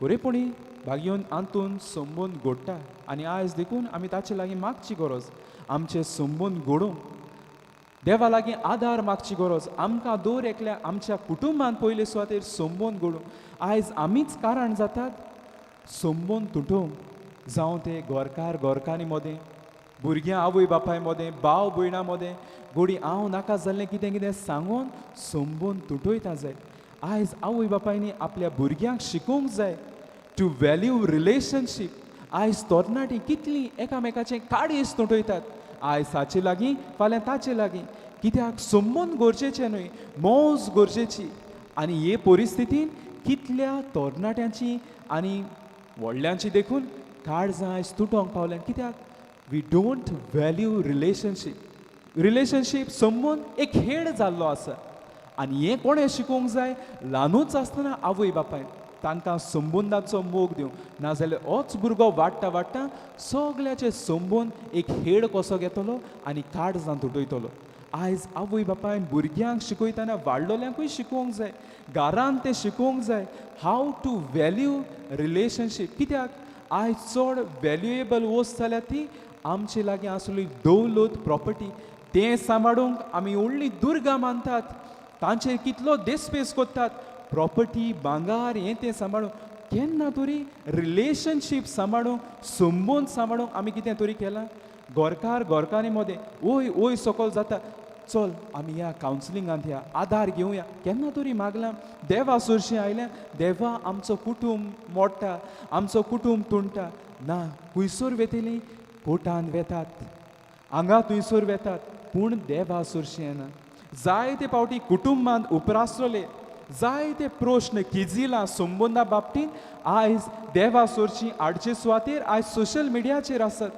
खरेपणी भागयोन आंतून संबंद घडटा आनी आयज देखून आमी ताचे लागीं मागची गरज, आमचे संबंद घडोवंक देवा लागीं आदार मागची गरज. आमकां दर एकल्या आमच्या कुटुंबान पयले सुवातेर संबंद घडोवंक. आयज आमीच कारण जातात संबंद तुटोवंक, जावं ते घरकार घरकान्नी मदें, भुरग्यां आवय बापाय मदें, भाव भयणां मदें, घोडी हांव नाका जाल्लें कितें कितें सांगून संबंद तुटयता जाय. आयज आवय बापायनी आपल्या भुरग्यांक शिकोवंक जाय टू व्हॅल्यू रिलेशनशीप. आयज तरणाटीं कितलीं एकामेकाचें काडीस तुटयतात, आयज हाचे लागीं फाल्यां ताचे लागीं. कित्याक संबंद गरजेचें न्हय, मौज गरजेची. आनी हे परिस्थितीन कितल्या तरणाट्यांची आनी व्हडल्यांची देखून काळजां आयज तुटोंक पावल्यात. कित्याक we don't value relationship. Relationship संबंद एक खेळ जाल्लो आसा आनी हें कोणें शिकोवंक जाय, ल्हानूच आसतना आवय बापायन तांकां संबंदाचो मोग दिवंक. नाजाल्यार होच भुरगो वाडटा वाडटा सगल्याचे संबंद एक हेड कसो घेतलो आनी काळजां तुटयतलो. आयज आवय बापायन भुरग्यांक शिकयतना वाडलोल्यांकूय शिकोवंक जाय, घरान तें शिकोवंक जाय how two value relationship. कित्याक आयज चड व्हॅल्युएबल वस्त जाल्या ती आमचे लागीं आसली दौलत, प्रॉपर्टी. तें सांबाळूंक आमी व्हडली दुर्गा मानतात, तांचेर कितलो देसपेस करतात. प्रॉपर्टी, भांगार हें तें सांबाळूंक केन्ना तरी रिलेशनशीप सांबाळूंक, संबंद सांबाळूंक आमी कितें तरी केलां. घरकार घरकान्नी मदें ओय ओय सकल जाता, चल आमी ह्या कावन्सिलिंगांत या आदार घेवया. केन्ना तरी मागलां देवा सरशीं आयल्या, देवा आमचो कुटूंब मोडटा, आमचो कुटूंब तुंडटा. ना, खुंयसर वेतली, कोर्टान वेतात, हांगा थंयसर वेतात, पूण देवा सरशीं येना. जायते फावटी कुटुंबांत उपरासले जायते प्रश्न किजिलां संबंदा बाबतींत आयज देवा सरशीं हाडचे सुवातेर आयज सोशल मिडियाचेर आसत.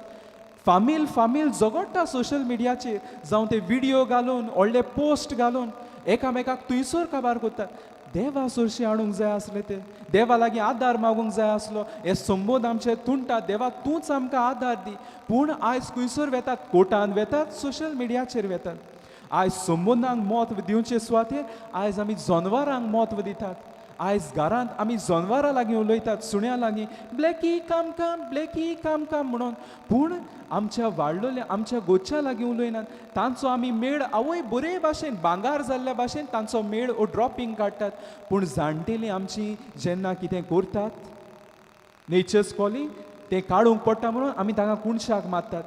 फामील फामील झगडटा सोशल मिडियाचेर, जावं ते विडियो घालून व्हडले पोस्ट घालून एकामेकाक थंयसर काबार करतात. देवा सरशीं हाडूंक जाय आसले, ते देवा लागीं आदार मागूंक जाय आसलो. हे संबंद आमचे तुंटा, देवा तूंच आमकां आदार दी. पूण आयज खंयसर वेतात, कोर्टान वेतात, सोशल मिडियाचेर वेतात. आयज संबंदांक म्हत्व दिवचे सुवातेर आयज आमी जनवरांक म्हत्व दितात. आयज घरांत आमी जनवरां लागीं उलयतात, सुण्या लागीं, ब्लॅकी काम काम, ब्लॅकी काम काम म्हणून. पूण आमच्या वाडलोल्या आमच्या गोच्या लागीं उलयनात. तांचो आमी मेळ आवय बरे भाशेन भांगार जाल्ल्या भाशेन तांचो मेळ ओ ड्रॉपिंग काडटात. पूण जाणटेलीं आमची जेन्ना कितें करतात, नेचर्स कॉलिंग तें काडूंक पडटा म्हणून आमी तांकां कुणशाक मारतात.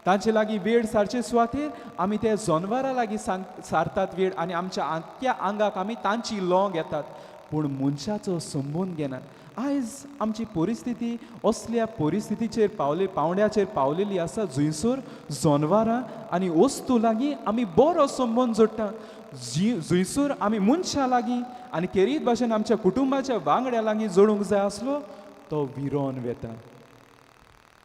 तांचे लागीं वेळ सारचे सुवातेर आमी ते जनवरां लागीं सारतात वेळ आनी आमच्या आख्या आंगाक आमी तांची लोंग घेतात, पूण मनशाचो संबंद घेनात. आयज आमची परिस्थिती असल्या परिस्थितीचेर पावले, पावंड्याचेर पावलेली आसा, जंयसर जनवरां आनी वस्तू लागीं आमी बरो संबंद जोडटा, जंयसर आमी मनशां लागीं आनी खेरीत भाशेन आमच्या कुटुंबाच्या वांगड्या लागीं जोडूंक जाय आसलो तो विरोन वेता.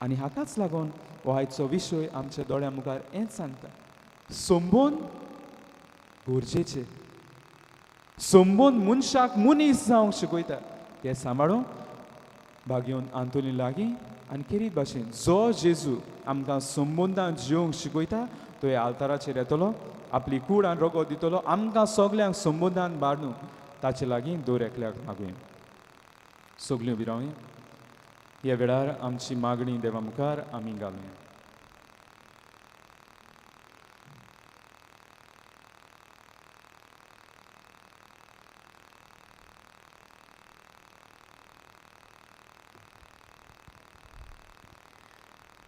आनी हाकाच लागून हो आयचो विशय आमच्या दोळ्या मुखार हेंच सांगता, संबंद गरजेचे, संबंद मनशाक मनीस जावंक शिकयता. ते सांबाळूंक भागयोन आंतोनी लागीं आनी खेरीत भाशेन जो जेजू आमकां संबंदान जिवंक शिकयता तो ह्या आल्ताराचेर येतलो, आपली कूड आनी रोगो दितलो आमकां सगल्यांक संबंदान बांदूंक. ताचे लागीं दर एकल्याक मागुया. सगल्यो उबी रावया. ह्या वेळार आमची मागणी देवा मुखार आमी घालुया.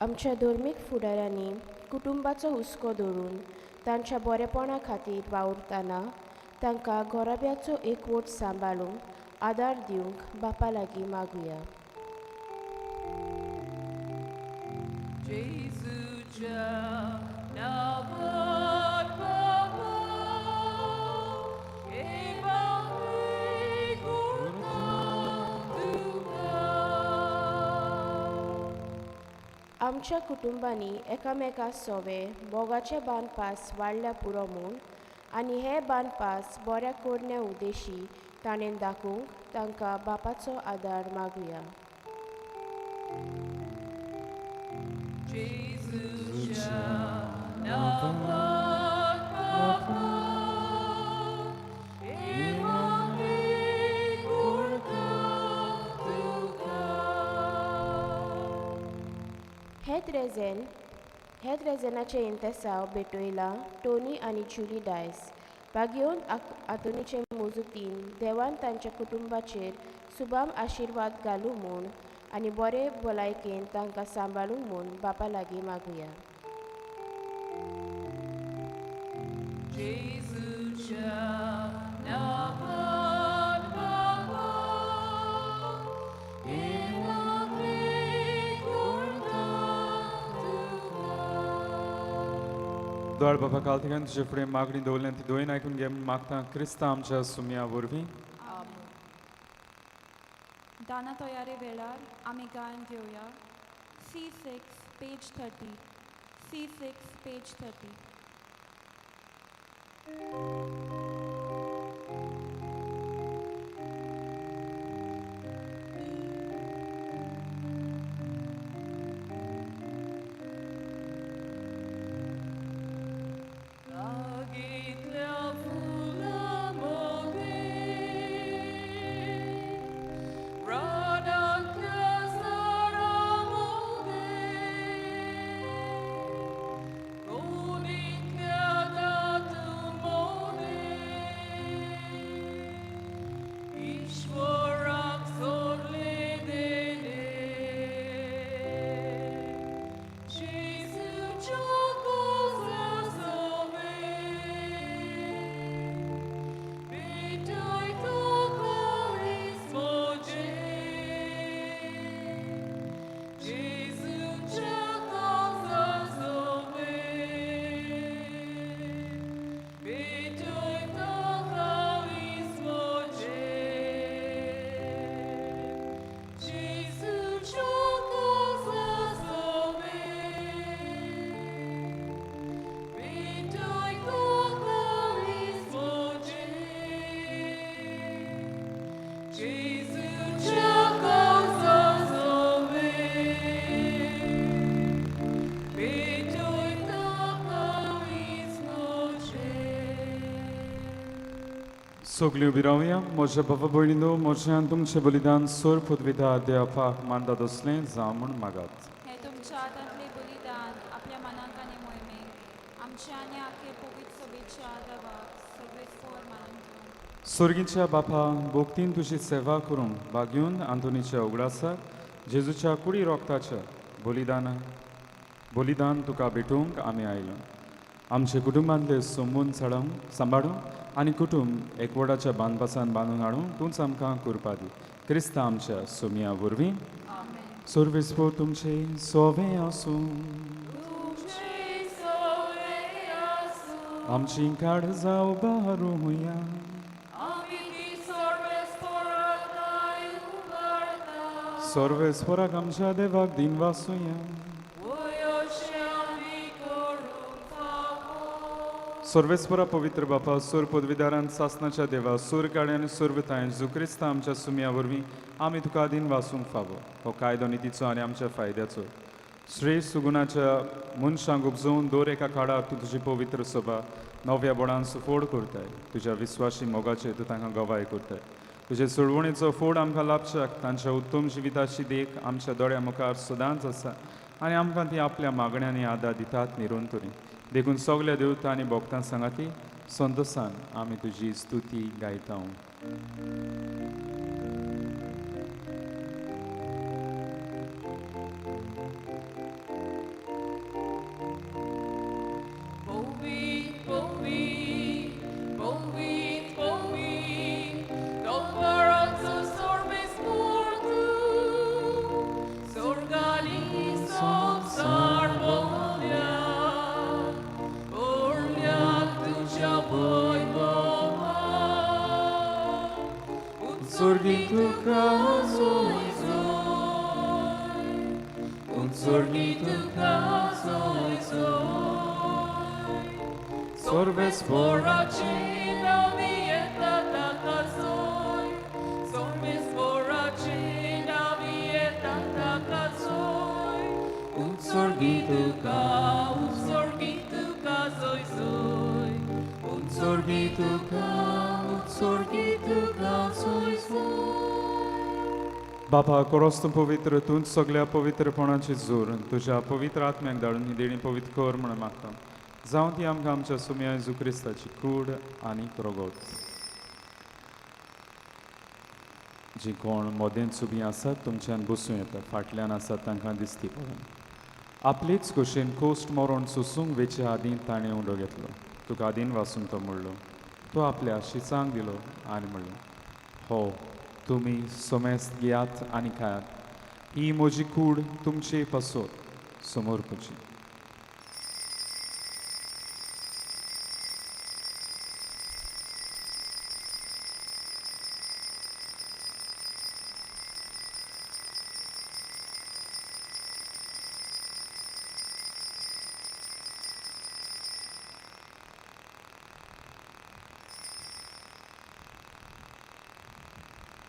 आमच्या धर्मीक फुडाऱ्यांनी कुटुंबाचो हुस्को धरून तांच्या बरेपणा खातीर वावुरतना तांकां घराब्याचो एकवट सांबाळूंक आदार दिवंक बापा लागीं मागुया. आमच्या कुटुंबांनी एकामेका सोवे मोगाचे बांदपास वाडल्या पुरो म्हूण आनी हे बांदपास बऱ्या कोरण्या उद्देशी ताणें दाखोवंक तांकां बापाचो आदार मागुया. जेजूच्या नांवान बापा, हे करता तुका. हेत रेजेनाचें इंतेसांव भेटयलां टोनी आनी जुली डायस. भागयोन आंतोनीचे मोजुतीन देवान तांच्या कुटुंबाचेर सुबाम आशिर्वाद घालूं म्हूण आनी बरे भलायकेन तांकां सांबाळूंक म्हूण बापा लागीं मागुया. जेजूच्या नांवान बापा, हे करता तुका. दोळ बाबा कालतिकान तुजे फुडें मागणी दवरल्या ती दोन आयकून घे म्हूण मागता क्रिस्ता आमच्या सुमया वरवीं. दाना तयारे वेळार आमी गायन घेवया. C6 page 30. C6 page 30. बागेंतल्या फुलां मदें, रानांतल्या झाडां मदें, गोदींतल्या दातूं मदें, ईश्वराक सोडलें देणें. जेजूच्या काळजा सोबें, भेटयता काळीज म्हजें. जेजूच्या काळजा सोबें, भेटयता काळीज म्हजें. जेजूच्या काळजा सोबें, भेटयता काळीज म्हजें. जेजूच्या काळजा सोबें, भेटयता काळीज म्हजें. सगळीं उबी रावया. म्हज्या बाबा भयणीनो, म्हजें आनी तुमचें बलिदान सोर पुदविदा देवाक मानता तसलें जावं म्हूण मागात. हें तुमच्या हातांतलें बलिदान आपल्या मनाक आनी मोहिमेक आमच्या आनी आखे पवित्र सभेच्या देवाक सर्वेस्पोर मानून घेवं. सोर्गीच्या बापा, भोक्तीन तुजी सेवा करूंक बागयून आंतोनीच्या उगडासाक जेजूच्या कुडी रोगताच्या बलिदान तुका भेटोवंक आमी आयलो. आमचे कुटुंबांतले सोमून चडोवंक सांबाळूंक आनी कुटुंब एकवटाच्या बांदपासान बांदून हाडूंक तूंच आमकां कुरपा दी. क्रिस्ता आमच्या सोमया वरवीं. सर्वेस्पोर तुमचे सोवे आसूं. तुमचे सोवे आसूं. आमची काळजां उबारुया. आमी ती सर्वेस्पोराक उबारता. सर्वेस्पोराक आमच्या देवाक दिन वासुया. वय अशें आमी करूंक फावो. सर्वेस्परा पवित्र बापा, सूर पदवीदारान सासनाच्या देवा, सूर काळे आनी सुरवितायन जो क्रिस्ता आमच्या सुमया वरवीं आमी तुका आदीन वासूंक फावो. हो कायदो नितीचो आनी आमच्या फायद्याचो श्रेश्ठ सुगुणाच्या मनशांक उपजोवन दर एका काळार तूं तुजी पवित्र सभा नव्या बोडान सुफोड करताय. तुज्या विस्वाशी मोगाचे तूं तांकां गवाय करताय. तुजे सोडवणेचो फोड आमकां लाभच्याक तांच्या उत्तम जिविताची देख आमच्या दोळ्या मुखार सदांच आसा आनी आमकां ती आपल्या मागण्यांनी आदार दितात निरंतरी. देखून सगल्या देवता आनी भक्तां सांगाती संतोसान आमी तुजी स्तुती गायता. Povi, povi, povi, povi, Dovarazzo sorbis mortu, Sorgali sonsar volia, Orlia tuja voi bova, Sorgi tuca zoi zoi, Un sorgi tuca zoi zoi, Sorbes Boracina vieta takazoi, Sorbes boracina vieta takazoi. उत्सर्गी तुका, उत्सर्गी तुका जोय जोय, उत्सर्गी तुका, उत्सर्गी तुका जोय जोय. बापा कोरोस तूं पवित्र, तूंच सगल्या पवित्रपणाची जोर तुज्या पवित्र आत्म्याक धाडून ही देणी पवित्र कर म्हणून मागता. जावं ती आमकां आमच्या सुम्या जेजू क्रिस्ताची कूड आनी रगत. जी कोण मोदेंत उबीं आसात तुमच्यान बसूं येता, फाटल्यान आसात तांकां दिसती पडून. आपलेच कुशीन कोस्ट मरोण सोसूंक वेचे आदीं ताणें उंडो घेतलो. तुका आदीन वासून तो म्हणलो, तो आपल्या शिसांक दिलो आनी म्हणलें, हो तुमी सोमेस्त घेयात आनी खायात, ही म्हजी कूड तुमचे पासत समर्पची.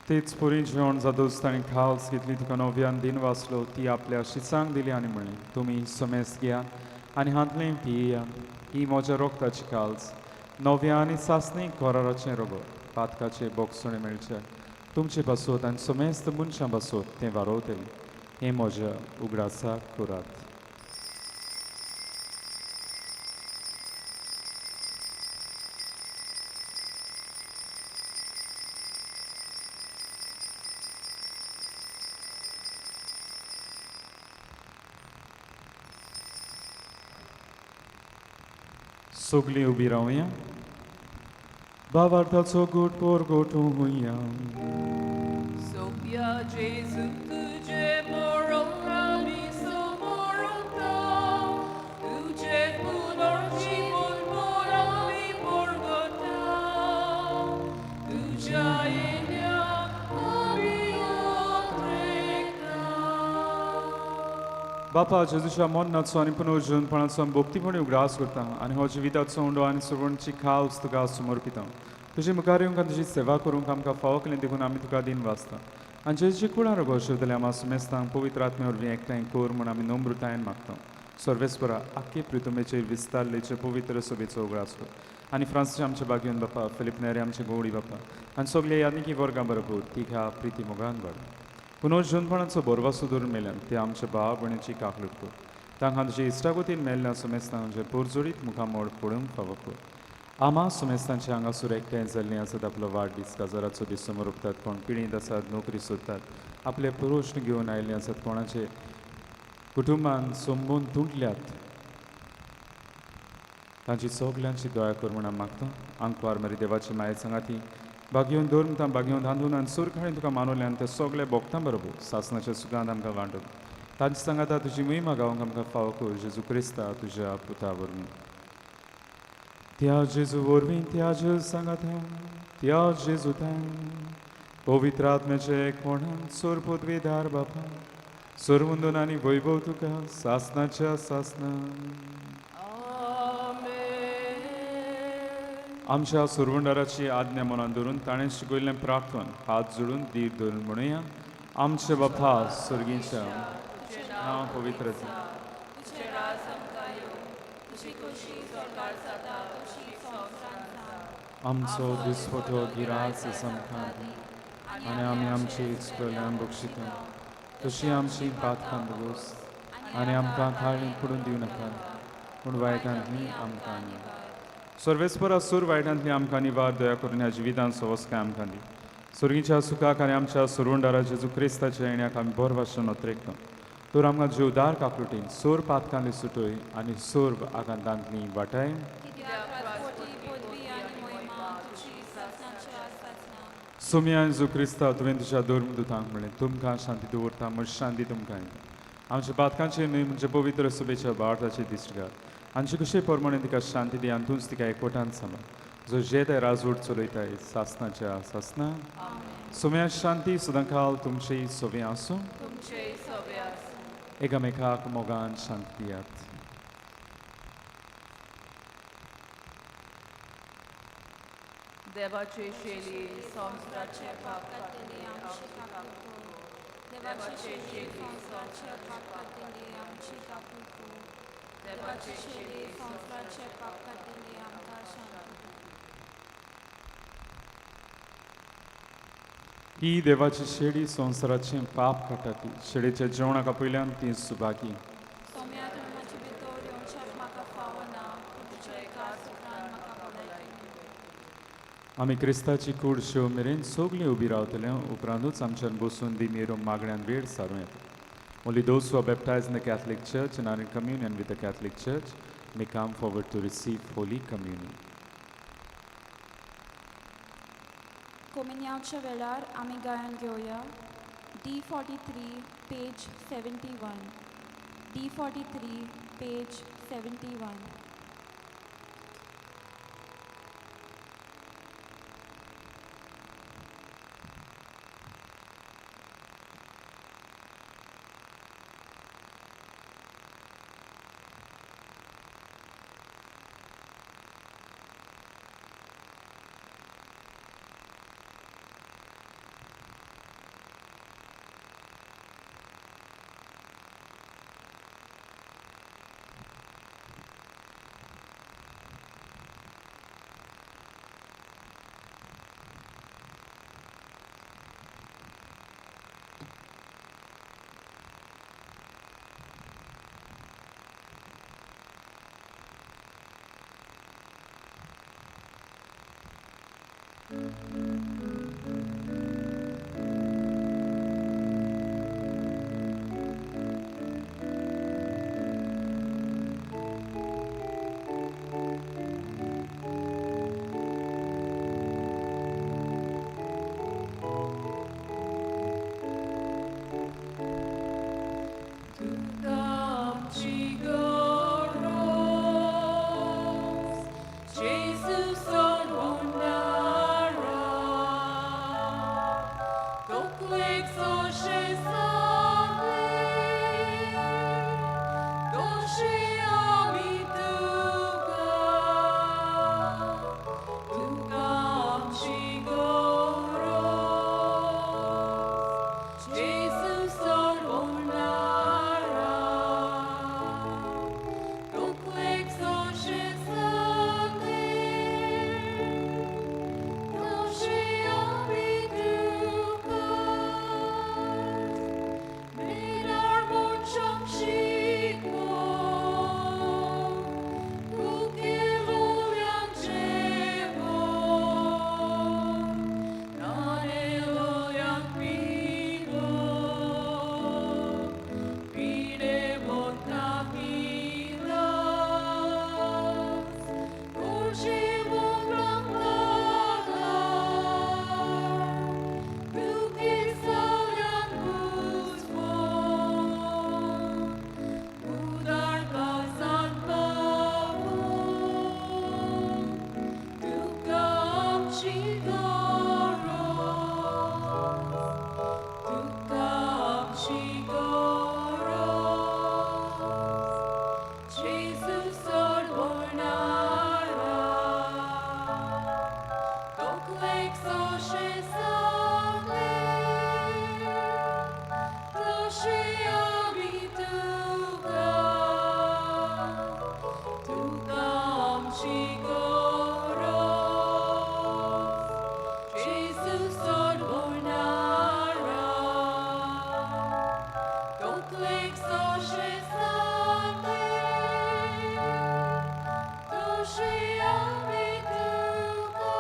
तेच पुरी जेवण जातूच ताणें खाल्स घेतली, तुका नव्यान दिन वाचलो, ती आपल्या शिसांक दिली आनी म्हणलें, तुमी समेस्त घेयात आनी हांतलें पिया, ही म्हज्या रोगताची खाल्स, नव्या आनी सासणी कराराचें रगत, पातकाचें बोगसणें मेळचें तुमचे पासत आनी समेस्त मनशां पासत तें वारोवतलें. हें म्हज्या उगडासाक करात. सगळीं उबी रावया. भावार्थाचो गोट पोर गोटूया. Sophia Jesu तुझे मरण आनी समोरता, तुझे पुनर्जीवन आमी परगटा, तुझ्या येण्याक आमी अत्रेकता. बापा जेजूच्या मरणाचो आनी पुनर्जीवनपणाचो आमी भक्तीपणी उगडास करता आनी हो जिविताचो उंडो आनी सुवर्णची खावस तुका समर्पिता. तुजे मुखार येवंक आनी तुजी सेवा करूंक आमकां फावो केलें देखून आमी तुका दिन वाचता. आनी जेजूची कुडां रोगो शिवतले आमा सुमेस्तांक पवित्र आत्मे वरवीं एकठांय कर म्हूण आमी नम्रतायेन मागता. सर्वेस्परा आख्खे प्रितुमेचेर विस्तारलेचे पवित्र सभेचो उगडास कर आनी फ्रांसीस आमचे बागेवन बापा, फिलीप नेरे आमचे गौडी बापा आनी सगळे यादनिकी वर्गां बरोबर तिघा प्रिती मोगान वाड. पुनर्जीवनपणाचो बोरवासो धरून मेल्यान ते आमच्या भाव भयणीची काकलूट कर. तांकां तुजे इश्टागतीन मेल्ल्या सुमेस्तांचे पोरजोडीत मुखामोड पळोवंक फावो कर. आमा सुमेस्तांचे हांगासर एकठांय जाल्लीं आसात, आपलो वाडदीस काजाराचो दीस समर्पतात, कोण पिळींत आसात, नोकरी सोदतात, आपले प्रश्न घेवन आयिल्ले आसात, कोणाचे कुटुंबान संबंद तुटल्यात, तांची सगल्यांची दया कर म्हूण आमी मागता. आंकवार मरी देवाची माये सांगाती बागेवन धर्म बागेवन धांदून आनी सुरखाणी तुका मानवल्यान ते सगळे भोगतां बरोबर सासनाच्या सुखांत आमकां वांटून तांचे सांगाता तुजी महिमा गावंक आमकां फावो कर जेजू क्रिस्ता तुज्या पुता वरवीं. त्या जेजू वरवीं, त्या जेजू सांगाता, त्या जेजू पवित्र आत्म्याचे कोणान सोर पदवीदार बापा सोरवंदन आनी वैभव तुका सासनाच्या सासना. आमच्या सुरवंडाराची आज्ञा मनान धरून ताणें शिकयल्लें प्रार्थन हात जोडून धीर धरून म्हणुया. आमचे बापा स्वर्गीच्या नांव पवित्र जावं, तुझें राज आमकां येवं, तुजी खोशी स्वर्गार जाता तशी संवसारांत जावं. आमचो दिसपटो गिराज आमकां दी आनी आमी आमची चुकल्यान बक्षिता तशी आमची पातकां बगोस आनी आमकां खाळींत पडून दिवं नाका पूण वायटांतली आमकां न्ही. सर्वेस्परा सूर वायटांतली आमकां निवार दया करून ह्या जिवितान सवस्काय आमकां दी. सुर्गीच्या सुखाक आनी आमच्या सुरवंडारा जेजू क्रिस्ताच्या येण्याक आमी बरो वाशन अत्रेकता. तर आमकां जीवदार काकलुटीन सोर पातकांनी सुटय आनी सोर आकांतांतली वाटाय. सुम्या जेजू क्रिस्ता तुवें तुज्या धर्मदुतांक म्हणलें तुमकां शांती दवरता म्हण शांती तुमकां येता. आमच्या पातकांचे न्हय म्हणजे पवित्र सभेच्या भारताची दिश्ट घाल आमचे कशे प्रमाणे तिका शांती दी आनी तूंच तिका एकवटान सांबाळ जो जेताय राजवट चलयताय सासनाच्या सासना. सुम्या शांती सदांकाल तुमची सोबी आसूं. एकामेकाक मोगान शांती दियात. देवाचे शैली संवसाराचे पाप काडटले आमचे काकूट कर. देवाची शेली संवसाराचे पाप काडटली आमची काकूट कर. देवाची शेली संवसाराचे पाप काडटली आमकां शांती दी. ही देवाची शेडी संवसाराचें पाप काडटा ती शेडीच्या जेवणाक आपयल्यान ती सुभागी. सोम्या धर्माचे भितर येवच्याक म्हाका फावना, पूण तुज्या एका सुत्रान म्हाका भलायकी मेळ्ळी. आमी क्रिस्ताची कूड शेव मेरेन सगलीं उबी रावतले, उपरांतूच आमच्यान बसून दिमेर मागण्यान वेळ सारूं येता. Only those who are baptized in the Catholic Church and are in communion with the Catholic Church may come forward to receive Holy Communion. कोमिन्याच्या वेळार आमी गायन घेवया D 43 page 71, D 43 page 71. तुका आमची गरज, जेजू सोडवणारा, तकलेक सोशे सांगले, तशे आमी तुका, तुका आमची गरज, जेजू सोडवणारा, तकलेक सोशे सांगले, तशे आमी तुका. मेरार मनशांक शिकवण, तुगेलोल्यांक जेवण, तानेलोल्यांक पिवण, पिडेवंतांक इलाज, गरजेवंतांक आदार, दुखेस्तल्यांक बुजवण, उदारपासान पावून, तुका आमची गरज, तुका आमची गरज, जेजू सोडवणारा, तकलेक सोशे सांगले, तशे आमी तुका, तुका आमची गरज, जेजू सोडवणारा, तकलेक सोशे सांगले, तशे आमी तुका.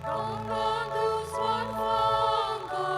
Ganga दुस्वान फांगो,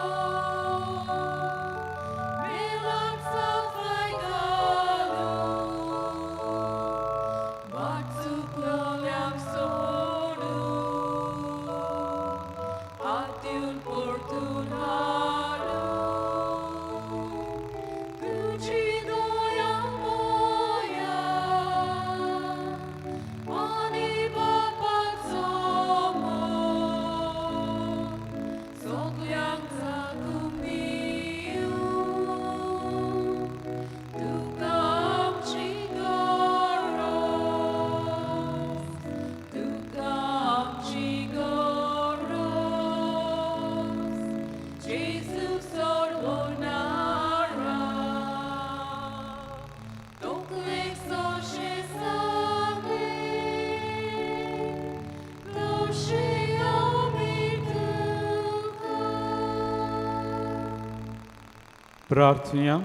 प्रार्थुया.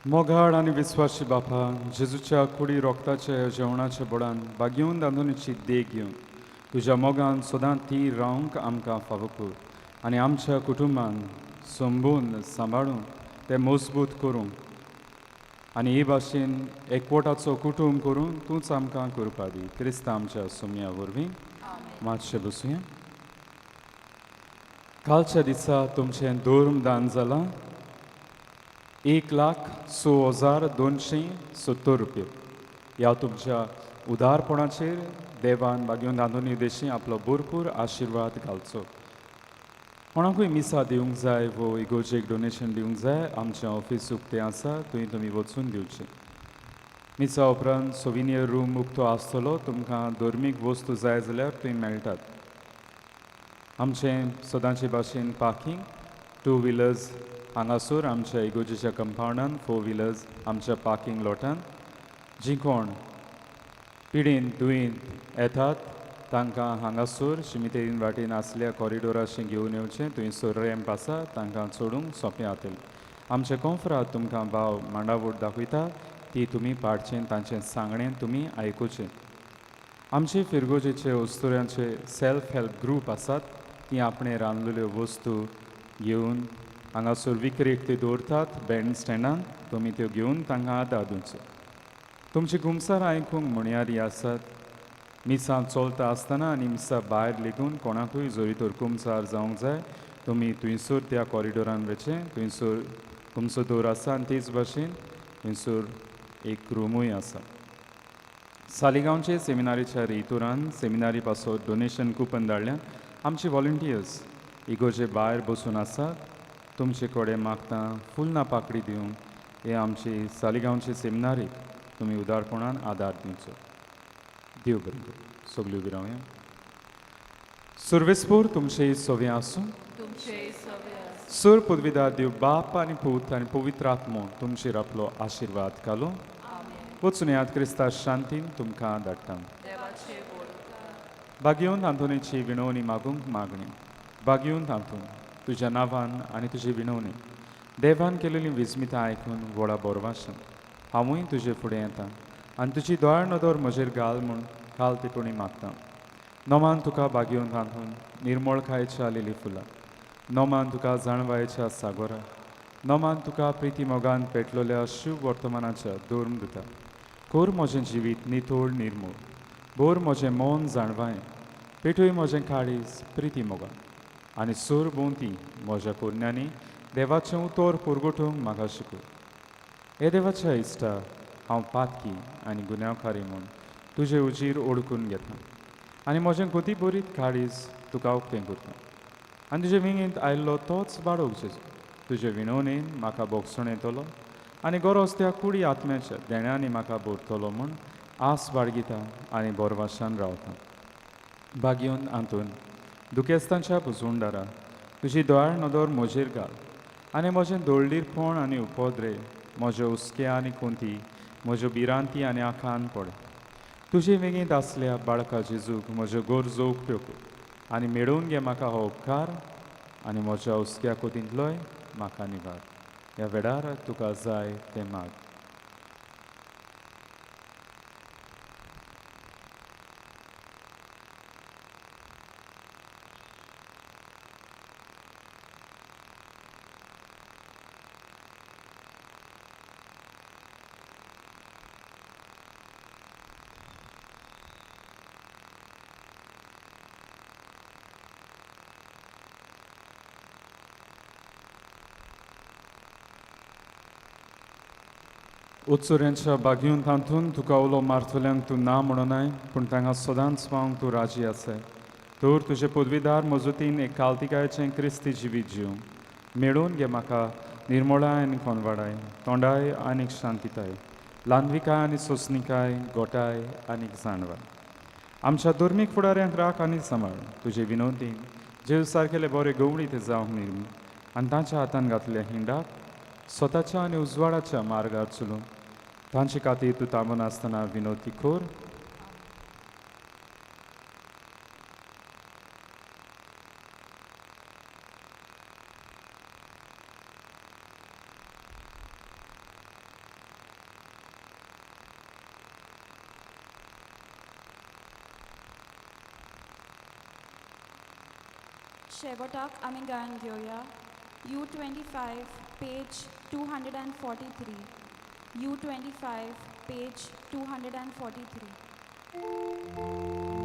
मोगाळ आनी विस्वाशी बापा, जेजूच्या कुडी रोगताचे जेवणाच्या बोडान बागेवन दांदोनीची देख घेवन तुज्या मोगान सदां ती रावंक आमकां फावो कर आनी आमच्या कुटुंबान संबून सांबाळून तें मजबूत करूंक आनी हे भाशेन एकवटाचो कुटुंब करून तूंच आमकां करपा दी. क्रिस्ता आमच्या सोमया वरवीं. मातशें बसुया. कालच्या दिसा तुमचें धर्म दान जालां 1,06,270 रुपये. ह्या तुमच्या उदारपणाचेर देवान बागेवन दांदोनी देशी आपलो भरपूर आशिर्वाद घालचो. कोणाकूय मिसा दिवंक जाय वो इगोर्जेक डोनेशन दिवंक जाय, आमचें ऑफीस उक्तें आसा, थंय तुमी वचून दिवचें. मिसा उपरांत सोविनियर रूम उक्तो आसतलो, तुमकां धर्मीक वस्तू जाय जाल्यार थंय मेळटात. आमचें सदांचे भाशेन पार्कींग 2 व्हिलर्स हांगासर आमच्या इगोर्जेच्या कंपावंडान, 4 व्हिलर्स आमच्या पार्कींग लॉटान. जीं कोण पिडीन दुयेंत येतात तांकां हांगासर शिमितेरीन वाटेन आसल्या कॉरिडोराशें घेवन येवचें. थंयसर रॅम्प आसा, तांकां चडूंक सोंपें जातलें. आमचें कोंफ्राद तुमकां भाव मांडावड दाखयता, ती तुमी पाडचें, तांचें सांगणें तुमी आयकुचें. आमचे फिरगोजेचे अस्तुऱ्यांचे सेल्फ हेल्प ग्रूप आसात, ती आपणें रांदलेल्यो वस्तू घेवन हांगासर विक्रेक त्यो दवरतात बँड स्टँडान, तुमी त्यो घेवन तांकां आदार दिवचो. तुमची गुमसार आयकूंक म्हणयारी आसात. मिसां चलता आसतना आनी मिसां भायर लेगून कोणाकूय जरी तर कुमसार जावंक जाय, तुमी थंयसर त्या कॉरिडोरान वचचें. थंयसर तुमचो दोर आसा आनी तेच भाशेन थंयसर एक रुमूय आसा. सालिगांवचे सेमिनारीच्या रेतोरान सेमिनारी पासत डोनेशन कुपन धाडल्यान. आमचे वॉलंटियर्स इगोर्जे भायर बसून आसात, तुमचे कडेन मागता फुलना पाकडी दिवंक. हे आमचे सालिगांवचे सेमिनारीक तुमी उदारपणान आदार दिवचो. देव बरें करूं. सगल्यो उबी रावया. सुर्वेस्पोर तुमचे सवे आसूं. सर पदवीदार देव बाप आनी पूत आनी पवित्र आत्मो तुमचेर आपलो आशिर्वाद घालूं. वचून याद क्रिस्ता शांतीन तुमकां धाडटा. बागेवन आंतोनीची विणवणी मागूंक मागणी. बागेवन आंतोन तुज्या नांवान आनी तुजी विणवणी देवान केलेली विस्मितां आयकून व्हडा बोरवाशन हांवूय तुजे फुडें येता आनी तुजी दोळ्या नदर म्हजेर घाल म्हूण काल तिकोणी मागता. नोमान तुका बागेवन आंतोन निर्मळकायेच्या आलेली फुलां, नोमान तुका जाणवायेच्या सागोरा, नोमान तुका प्रिती मोगान पेटलोल्या शिव वर्तमानाच्या धर्म दिता. कोर म्हजें जिवीत नितोळ निर्मूळ, बोर म्हजें मन जाणवाय, पेटूय म्हजें काळीज प्रिती मोगान आनी सूर भोंवती म्हज्या कोरण्यांनी देवाचें उतर पुरगोटूंक म्हाका शिकय. हे देवाच्या इश्टा, हांव पातकी आनी गुन्यांवकारी म्हूण तुजे उजीर ओळखून घेता आनी म्हजें गोती बरीत काळीज तुका उक्तें करता आनी तुजे विंगेंत आयिल्लो तोच बाळोक जेजू तुजे विणवणेन म्हाका बोगसण येतलो आनी गरज त्या कुडी आत्म्याच्या देण्यांनी म्हाका भरतलो म्हूण आस बाळगिता आनी बोरवाशान रावता. बागेवन आंतून दुखेस्तांच्या पुजवणदारा तुजी दोळ्या नदर म्हजेर घाल आनी म्हजें दोळडीरपण आनी उपद्रे, म्हज्यो हुस्के आनी कोंती, म्हज्यो भिरांती आनी आखान पड. तुजे वेगेंत आसल्या बाळका जेजूक म्हज्यो गरजो उक्त्यो कर आनी मेळोवन घे म्हाका हो उपकार आनी म्हज्या हुस्क्या कोतींतलोय म्हाका निवार. ह्या वेळार तुका जाय तें माग. उत्सुऱ्यांच्या बागेवन तातूंत तुका उलो मारतल्यांक तूं ना म्हणनाय, पूण तांकां सदांच पावंक तूं राजी आसाय. तर तुजे पदवीदार मजतीन एक कालतिकायेचें क्रिस्ती जिवीत जीव मेळोवन घे म्हाका निर्मळाय आनी कोनवाडाय, तोंडाय आनी शांतिताय, लांदविकाय आनी सोंसणिकाय, गोटाय आनी जाणवाय. आमच्या धर्मीक फुडाऱ्यांक राख आनी सांबाळ. तुजे विनोदीन जेव सारकेले बरे गवळी ते जावंक निर्मी आनी तांच्या हातान घातल्या हिंडाक स्वताच्या आनी उजवाडाच्या मार्गार चलून तांचे खातीर तूं थांबून आसतना विनोदी कर. शेवटाक आमी गायन घेवया U 25 page 243. U 25 page 243.